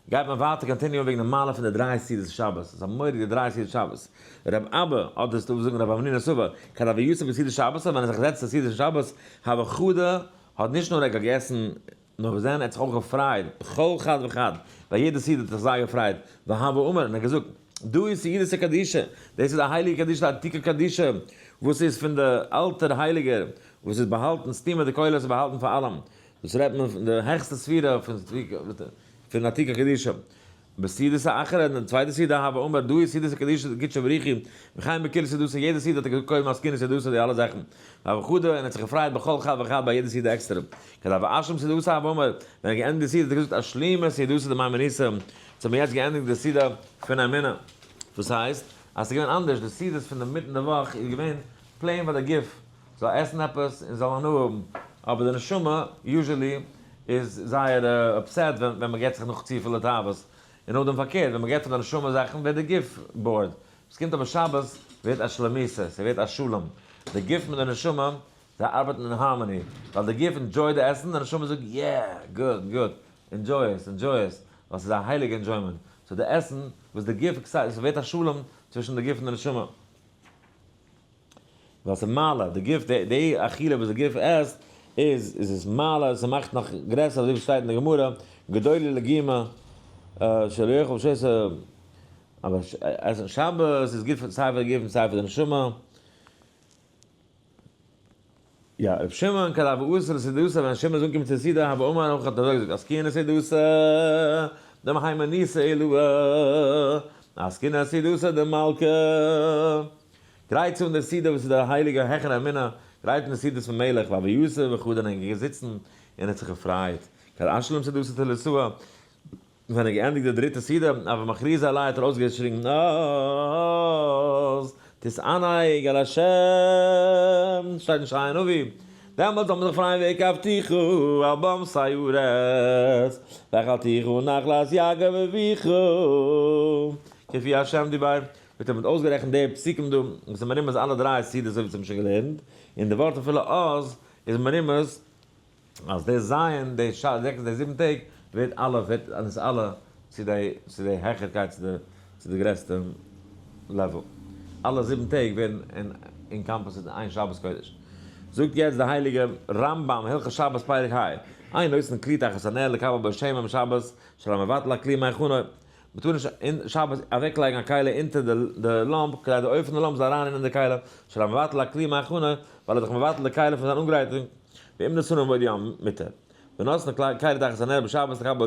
גייט מען ווייטער continue ען וועגן די מעלה פון די דריי סעודות שבת, עס איז א מורא'דיגע דריי סעודות שבת. רב אבא, אדער ס'דא וואס זאגן רב המנונא סבא, כד הוה יתיב בסעודת שבת, ווען ער זיך געזעצט צו סעודת שבת, הוה חדא, האט נישט נאר ער געגעסן, נאר געזען, ער האט זיך אויך געפרייט, בכל חד וחד, ביי יעדע סעודה האט ער זיך זייער געפרייט, והוה אמר, און ער האט געזאגט, דא איז סעודת קדישא, דאס איז א הייליגע קדישא, א עתיקא קדישא, וואס איז פון די אלטער הייליגער, וואס איז באהאלטן, סתימא דכולא איז באהאלטן פאר אלעם, דאס רעדט מען פון די העכסטע ספירה פון עתיקא קדישא. בסעודת האחרא, אין די צווייטע סעודה הוה אמר דא איז סעודת קדישא קודשא בריך הוא, וכן בכולהו סעודתא, יעדע סעודה האט ער געזאגט קודם אתקינא סעודתא די אלע זאכן, והוה חדא און ער האט זיך געפרייט בכל חד וחד ביי יעדע סעודה עקסטער. כד הוה אשלים סעודתא הוה אמר, ווען ער האט געענדיגט די סעודה האט ער געזאגט אשלימא סעודתא דמהימנותא, אונז האבן יעצט געענדיגט די סעודה פון אמונה. דאס הייסט אז ס'איז געווען אנדערש, די סעודות פון די מיטן די וואך איז געווען plain פאר די גוף, זאל עסן עפעס און זאל הנאה האבן, אבער די נשמה usually איז זייער upset ווען מען געבט זיך נאך צופיל תאוות, און נאכדעם פארקערט ווען מען געבט פאר די נשמה זאכן ווערט די גוף bored, עס קומט אבער שבת ווערט אשלמותא, ס'ווערט א שלום, די גוף מיט די נשמה זיי ארבעטן אין harmony, ווייל די גוף enjoy ט די עסן, די נשמה זאגט yeah, גוט גוט, enjoy עס, enjoy עס, ווייל ס'איז א הייליגע enjoyment, so די עסן וואס די גוף excite, ס'ווערט א שלום צווישן די גוף און די נשמה. ווייל ס'איז מעלה, די גוף, די אכילה וואס די גוף עסט, איז איז עס מעלה, ס'מאכט נאך גרעסער, אזוי ווי שטייט אין די גמרא, גדולה לגימה, שלא יאכל שותה, אבער עסן שבת איז גוט פאר סיי פאר די גוף און סיי פאר די נשמה. יא, רבי שמעון כד הוה אתא לסעודתא, ווען שמעון איז אנגעקומען צו די סעודה, הוה אמר, האט ער אזוי געזאגט, אתקינא סעודתא דמהימנותא עילאה, אתקינא סעודתא דמלכא. גרייט צו אן די סעודה וואס איז די הייליגע העכערע אמונה, גרייט אן די סעודות פון מלך והוה יתיב וחדי און געזיצן און האט זיך געפרייט. כד אשלים סעודתא תליתאה, ווען ער האט געענדיגט די דריטע סעודה, הוה מכריז עליה האט ער אויסגעשריגן אז תתענג על השם, שטייט אין ישעיה הנביא, דעמאלט זאל מען זיך פרייען והקפתיך על במתי ארץ, והאכלתיך נחלת יעקב אביך, כפי השם דיבר. ווערט ער מיט אויסגערעכנט די פסוקים דא, וואס איז מרומז אלע דריי סעודות אזוי ווי אונז האבן שוין געלערנט, און די ווארט אפילו אז איז מרומז אז די זיין די זעקס די זיבן טעג ווערט אלע ווערט אונז אלע צו די צו די העכערקייט צו די צו די גרעסטע level, אלע זיבן טעג ווערן encompassed אין איין שבת קודש. זאגט יעצט די הייליגע רמב ם הלכות שבת פרק ה, אין נותנין כלי תחת הנר לקבל בו שמן בשבת שהרי מבטל הכלי מהיכנו, מ'טאר נישט אין שבת אוועקלייגן א כלי אונטער די לאמפ כדי די אויל פון די לאמפ זאל אריינרינען אין די כלי, שהרי מבטל הכלי מהכנה, ווייל ער איז דאך מבטל די כלי פון זיין אנגרייטונג, ואם נתנו מבעוד יום מותר. ונותנין כלי תחת הנר בשבת לקבל בו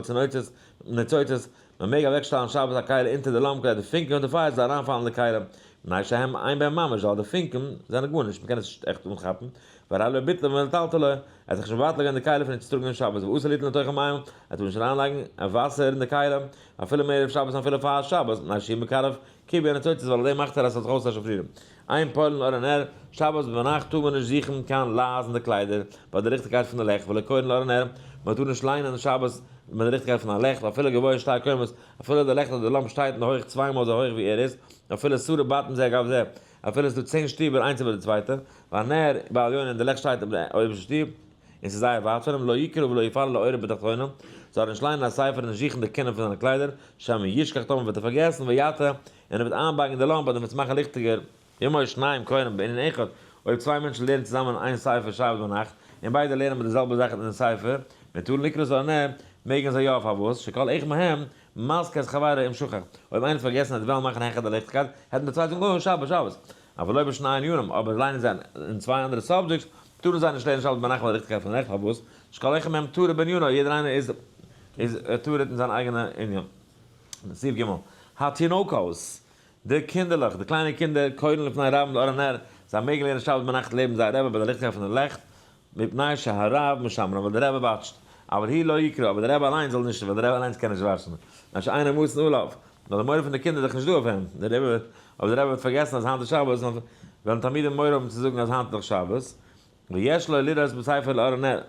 ניצוצות, מען מעג אוועקשטעלן שבת א כלי אונטער די לאמפ כדי די פונקען פון די פייער זאל אריינפאלן אין די כלי, מפני שהם אין בהם ממש, ווייל די פונקען זענען גארנישט, מ'קען עס נישט עכט אנכאפן, והרי לא ביטלה מטלטלה, ער האט זיך נישט מבטל געווען די כלי פון איר צו טראגן אין שבת, ואסור ליטול לתוכה מים, ער טאר נישט אריינלייגן וואסער אין די כלי, אפילו מערב שבת און אפילו פאר שבת, מפני שהוא מקרב כיבוי הניצוצות, ווייל דעם מאכט ער אז ס'זאל זיך אויסלעשן פריער. אין פולין לאור הנר, שבת ביינאכט טאר מען נישט זוכן קיין לייז אין די קליידער, ביי די ליכטיגקייט פון די לעכט, ולא קורין לאור הנר, מען טאר נישט ליינען שבת מיט די ליכטיגקייט פון א לעכט, אפילו גבוה שתי קומות, אפילו די לעכט אדער די לאמפ שטייט אין די הויך צוויי מאל אזוי הויך ווי ער איז, אפילו עשרה בתים זה על גב זה, אפילו עס איז דא 10 שטיבער איינס איבער די צווייטע, והנר בעליון און די לעכט שטייט איבער די אויבערשטע שטוב, און ס'איז זייער ווייט פון אים, לא יקרא ולא יפלל לעורו בתחתונים, זאל ער נישט ליינען א ספר און נישט זוכן די קינה פון זיינע קליידער, שמא ישכח טאמער וועט ער פארגעסן, ויטה, און ער וועט איינבייגן די לאמפ אדער וועט עס מאכן ליכטיגער. ואם היו שניים קורין בענין אחד, אויב צוויי מענטשן לערנען צוזאמען איין ספר שבת ביינאכט, און ביידע לערנען מיט די זעלבע זאך אין ספר, מותרין לקרות לאור הנר, מעגן זיי יא, פארוואס? שכל אחד מהם מזכיר את חברו אם שכח, אויב איינער האט פארגעסן ער וועט וועלן מאכן העכער די ליכטיגקייט, העט אים דער צווייטער זאגן אוי שבת שבת. אבל לא בשני ענינים, אבער ליינען זיי אין צוויי אנדערע subjects, טארן זיי נישט לערנען שבת ביינאכט ביי די ליכטיגקייט פון לעכט, פארוואס? שכל אחד מהם טרוד בענינו, יעדער איינער איז איז טרוד אין זיין אייגענע ענין. סעיף ג', התינוקות, די קינדערלעך, די קליינע קינדער, קורין לפני רבם לאור הנר, זיי מעגן לערנען שבת ביינאכט לעבן זייער רבי ביי די ליכטיגקייט פון די לעכט, מפני שהרב משמרן, ווייל דער רבי וואטשט, אבל הוא לא יקרא, אבער דער רבי אליינס זאל נישט, ווייל דער רבי אליינס קען נישט וואטשן, מפני שאינו מושן עליו, ווייל די מורא פון די קינדער איז דאך נישט דא אויף אים, דער רבי, אויב דער רבי וועט פארגעסן אז היינט איז שבת, וועלן תלמידים מורא האבן צו זאגן אז היינט איז דאך שבת, ויש לו לראות בספר לאור הנר,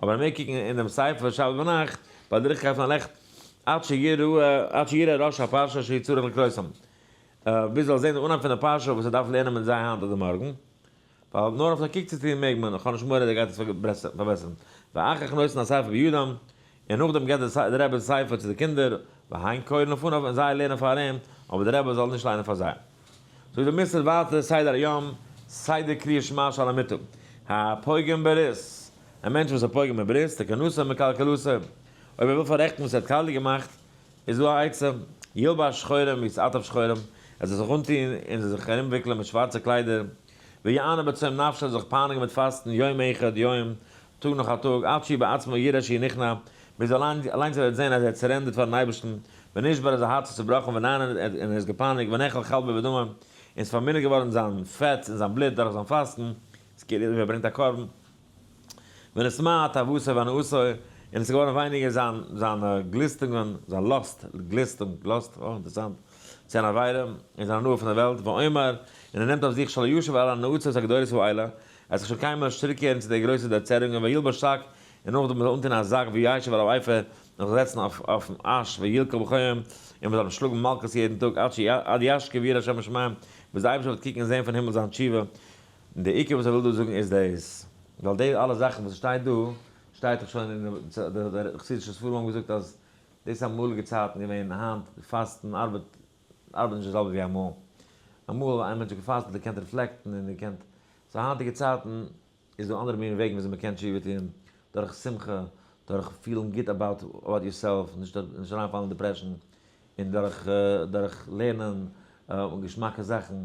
אבער ער מעג קוקן אין דעם ספר שבת ביינאכט, ביי די ליכטיגקייט פון א לעכט, עד שיראה, עד שיראה ראש הפרשה שהוא צריך לקרותם, ביז ער זאל זען די אנהייב פון די פרשה וואס ער דארף לערנען מיט זיי היינט אדער מארגן. ווייל נאר אויף א קוק צו טון מעג מען, איך האב נישט מורא דער גייט עס פארבעסערן. ואחר כך נותן הספר בידם, און נאכדעם געבט דער רבי ספר צו די קינדער, והן קורין לפניו, און זיי לערנען פאר אים, אבער דער רבי זאל נישט ליינען פאר זיי. זאגט דער מוסר ווייטער סדר היום, סדר קריאת שמע שעל המיטה, הפוגם ברית, א מענטש וואס איז פוגם אין ברית, תקנתו מקלקלתו, אויב ער וויל פאררעכטן וואס ער האט קאליע געמאכט, איז דא א עצה, ילבש שחורים ויתעטף שחורים, ער זאל זיך אנטון און זיך ארומוויקלען מיט שווארצע קליידער, ויענה בצום נפשו, זיך פייניגן מיט פאסטן יום אחד יום, טאג נאך א טאג, עד שהוא בעצמו יראה שהוא נכנע, ביז אליינס ער וועט זען אז ער האט surrendered פארן אייבערשטן, ונשבר אז זיין הארץ איז צובראכן ונענה און ער איז געפייניגט ונאכל חלבו ודמו, און עס איז פארמינערט געווארן זיין פעטס און זיין בלוט דורך זיין פאסטן, עס כאילו ווי ער ברענגט א קרבן. ונתמעט תאוותו והנאתו, און עס איז געווארן ווייניגער זיין זיינע גליסטונגען, זיין lust, גליסטונג, lust, אה, אינטערעסאנט, צו אן עבירה, און זיין הנאה פון דער וועלט, ואומר, און ער נעמט אויף זיך שלא ישוב אל הנאצות הגדולות האלה, ער זאל זיך שוין קיינמאל נישט צוריקקערן צו די גרויסע דערצערונגען, וילבש שק, און נאכדעם מ'זאל אנטון א זאק, וישב על העפר, און זיך זעצן אויף אויפן אש, וילקה בכל יום, און מ'זאל אים שלאגן מלקות יעדן טאג, עד עד ישקיף ויראה השם משמים, ביז דער אייבערשטער וועט קוקן און זען פון הימל זיין תשובה. און די עיקר וואס ער וויל דא זאגן איז דאס, ווייל די אלע זאכן וואס שטייט דא, שטייט דאך שוין אין די חסידישע ספרים האבן געזאגט אז דאס איז אמאליגע צייטן געווען, היינט פאסטן ארבעט ארבעט נישט די זעלבע ווי אמאל. אמאל איין מענטש האט געפאסט האט ער געקענט reflect ן און געקענט, so היינטיגע צייטן איז דא אנדערע מין וועגן וויאזוי מען קען תשובה טון, דורך שמחה, דורך פילן גוט about about yourself, נישט נישט אריינפאלן אין depression, און דורך דורך לערנען געשמאקע זאכן.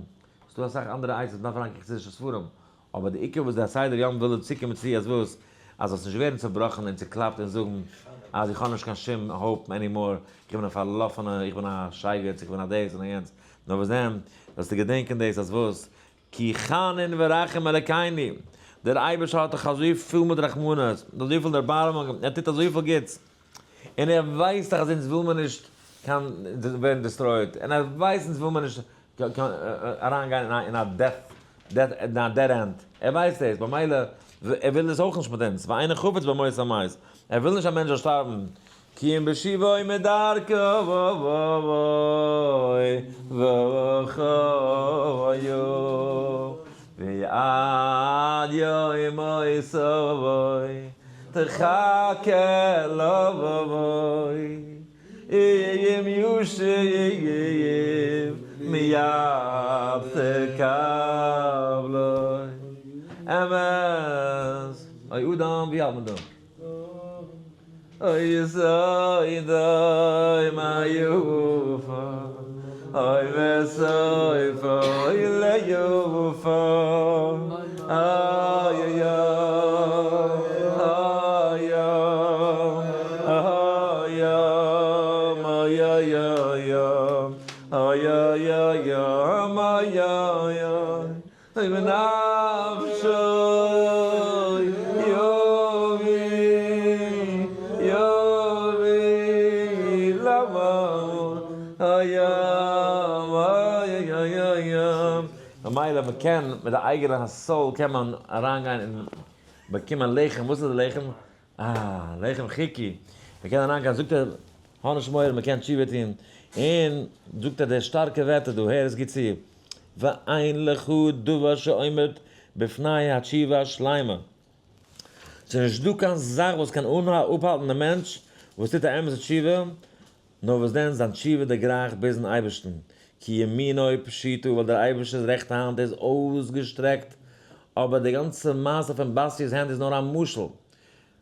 ס'דא אסאך אנדערע עצות, מ'דארף אריינקוקן חסידישע ספרים, אבער די עיקר וואס דער סדר יום וויל דא צוקומען צו אז וואס? אז זאלסט נישט ווערן צובראכן און צוקלאפט און זאגן אז איך האב נישט קיין שום hope anymore, איך בין א פארלאפענע, איך בין א שייגעץ, איך בין א דאס און א יענץ, נאר וואס דען, זאלסטו געדענקען דאס אז וואס? כי חנון ורחום אלקינו, דער אייבערשטער האט דאך אזויפיל מיט רחמנות, אזויפיל דערבארעמונג, ער טוט אזויפיל גוטס, און ער ווייסט דאך אז אונז וויל מיר נישט קיין ווערן destroyed, און ער ווייסט אונז וויל מיר נישט אריינגיין אין א death, אין א dead end, ער ווייסט דאס, במילא ער וויל דאס אויך נישט מיט אונז, ואינו חפץ במות המת, ער וויל נישט א מענטש זאל שטארבן, כי אם בשובו מדרכו וחיו ועד יום מותו תחכה לו אם ישוב מיד תקבלו. אמת. אוי אדם, ווי האלט מען דא? אוי יסודו מה יפה, אוי וסופו ליפה, אוי אוי אוי אוי אוי אוי אוי אוי אוי אוי אוי ונפשו יובי יובי למה אוי אוי אוי אוי ממילא מען קען מיט די אייגענע soul קען מען אריינגיין און באקומען לחם, וואס איז די לחם? אה, לחם חוקי, מען קען אריינגיין, זאגט ער, האב נישט מורא, מען קען תשובה טון, און זאגט ער די שטארקע ווערטער דא, הער עס גוט צו, ואין לך דבר שעומד בפני התשובה השלימה, ס'איז נישט דא קיין זאך וואס קען אפהאלטן דעם מענטש וואס טוט א אמת'ע תשובה, נאר וואס דען זיין תשובה דערגרייכט ביזן אייבערשטן, כי ימינו פשוטה, ווייל דער אייבערשטער'ס רעכטע האנט איז אויסגעשטרעקט, אבער די גאנצע מעשה פון בתיה'ס הענט איז נאר א משל,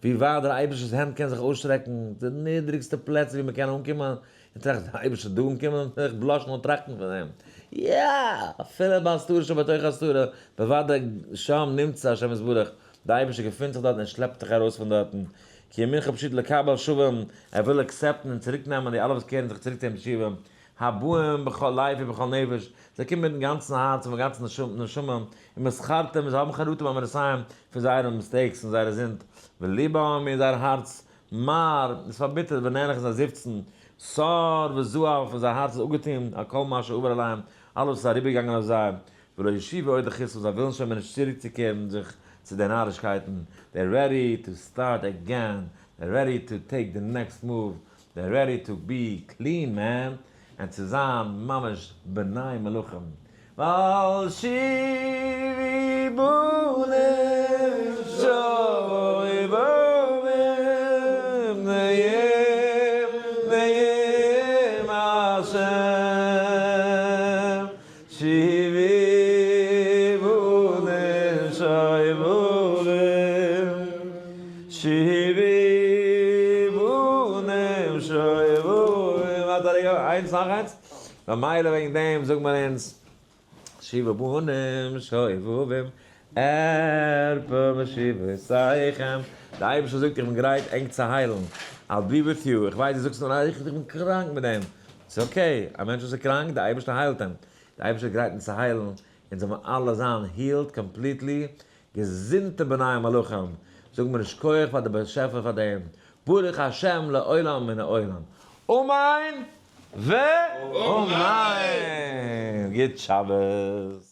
ווי ווייט דער אייבערשטער'ס הענט קען זיך אויסשטרעקן, די נידריגסטע פלעצער ווי מען קען אנקומען, און טראכט, דער אייבערשטער דא אנקומען? איך blush נאר טראכטן פון דעם. יא! אפילו בהסתרה שבתוך הסתרה, בוודאי שם נמצא השם יתברך, דער אייבערשטער געפינט זיך דארטן און שלעפט דיך ארויס פון דארטן, כי ימינך פשוטה לקבל שבים, ער וויל accept ן און צוריק נעמען די אלע וואס קערן זיך צוריק צו אים תשובה, הבאים בכל לב ובכל נפש, זיי קומען מיטן גאנצן הארץ און מיטן גאנצן נשמה, ומתחרטים, און זיי האבן חרטה בעוונותיהם פון זייערע mistakes און זייערע זינד, ולבם און זייער הארץ מר איז פארביטערט ונאנח און זיי זיפצן, סר וזעף און זייער הארץ איז אפגעטון על כל מה שעבר עליהם, אלעס וואס איז אריבערגעגאנגען אויף זיי, ולא ישובו עוד לכסלו, זיי ווילן שוין מער נישט צוריקצוקערן זיך צו די נארישקייטן, they're ready to start again, they're ready to take the next move, they're ready to be clean man, און צו זיין ממש בני מלכים. ואל שיבי בנים שובבים נהיה. שובו בנים שובבים, ווארט א רגע, איינס נאך איינס, ממילא וועגן דעם זאגן מיר אונז שובו בנים שובבים, ארפא משובותיכם, די אייבערשטער זאגט איך בין גרייט ענק צו היילן, I'll be with you, איך ווייס דו זאגסט נאר איך בין קראנק מיט דעם, ס'איז okay, א מענטש וואס איז קראנק, די אייבערשטער היילט אים, די אייבערשטער איז גרייט אונז צו היילן, אונז זאל מיר אלע זיין healed completely, געזונטע בני מלכים, זאג מיר נישט כח פאר די באשעפער פאר דעם, ברוך השם לעולם ולעולם, אמן ואמן! גוט שבת!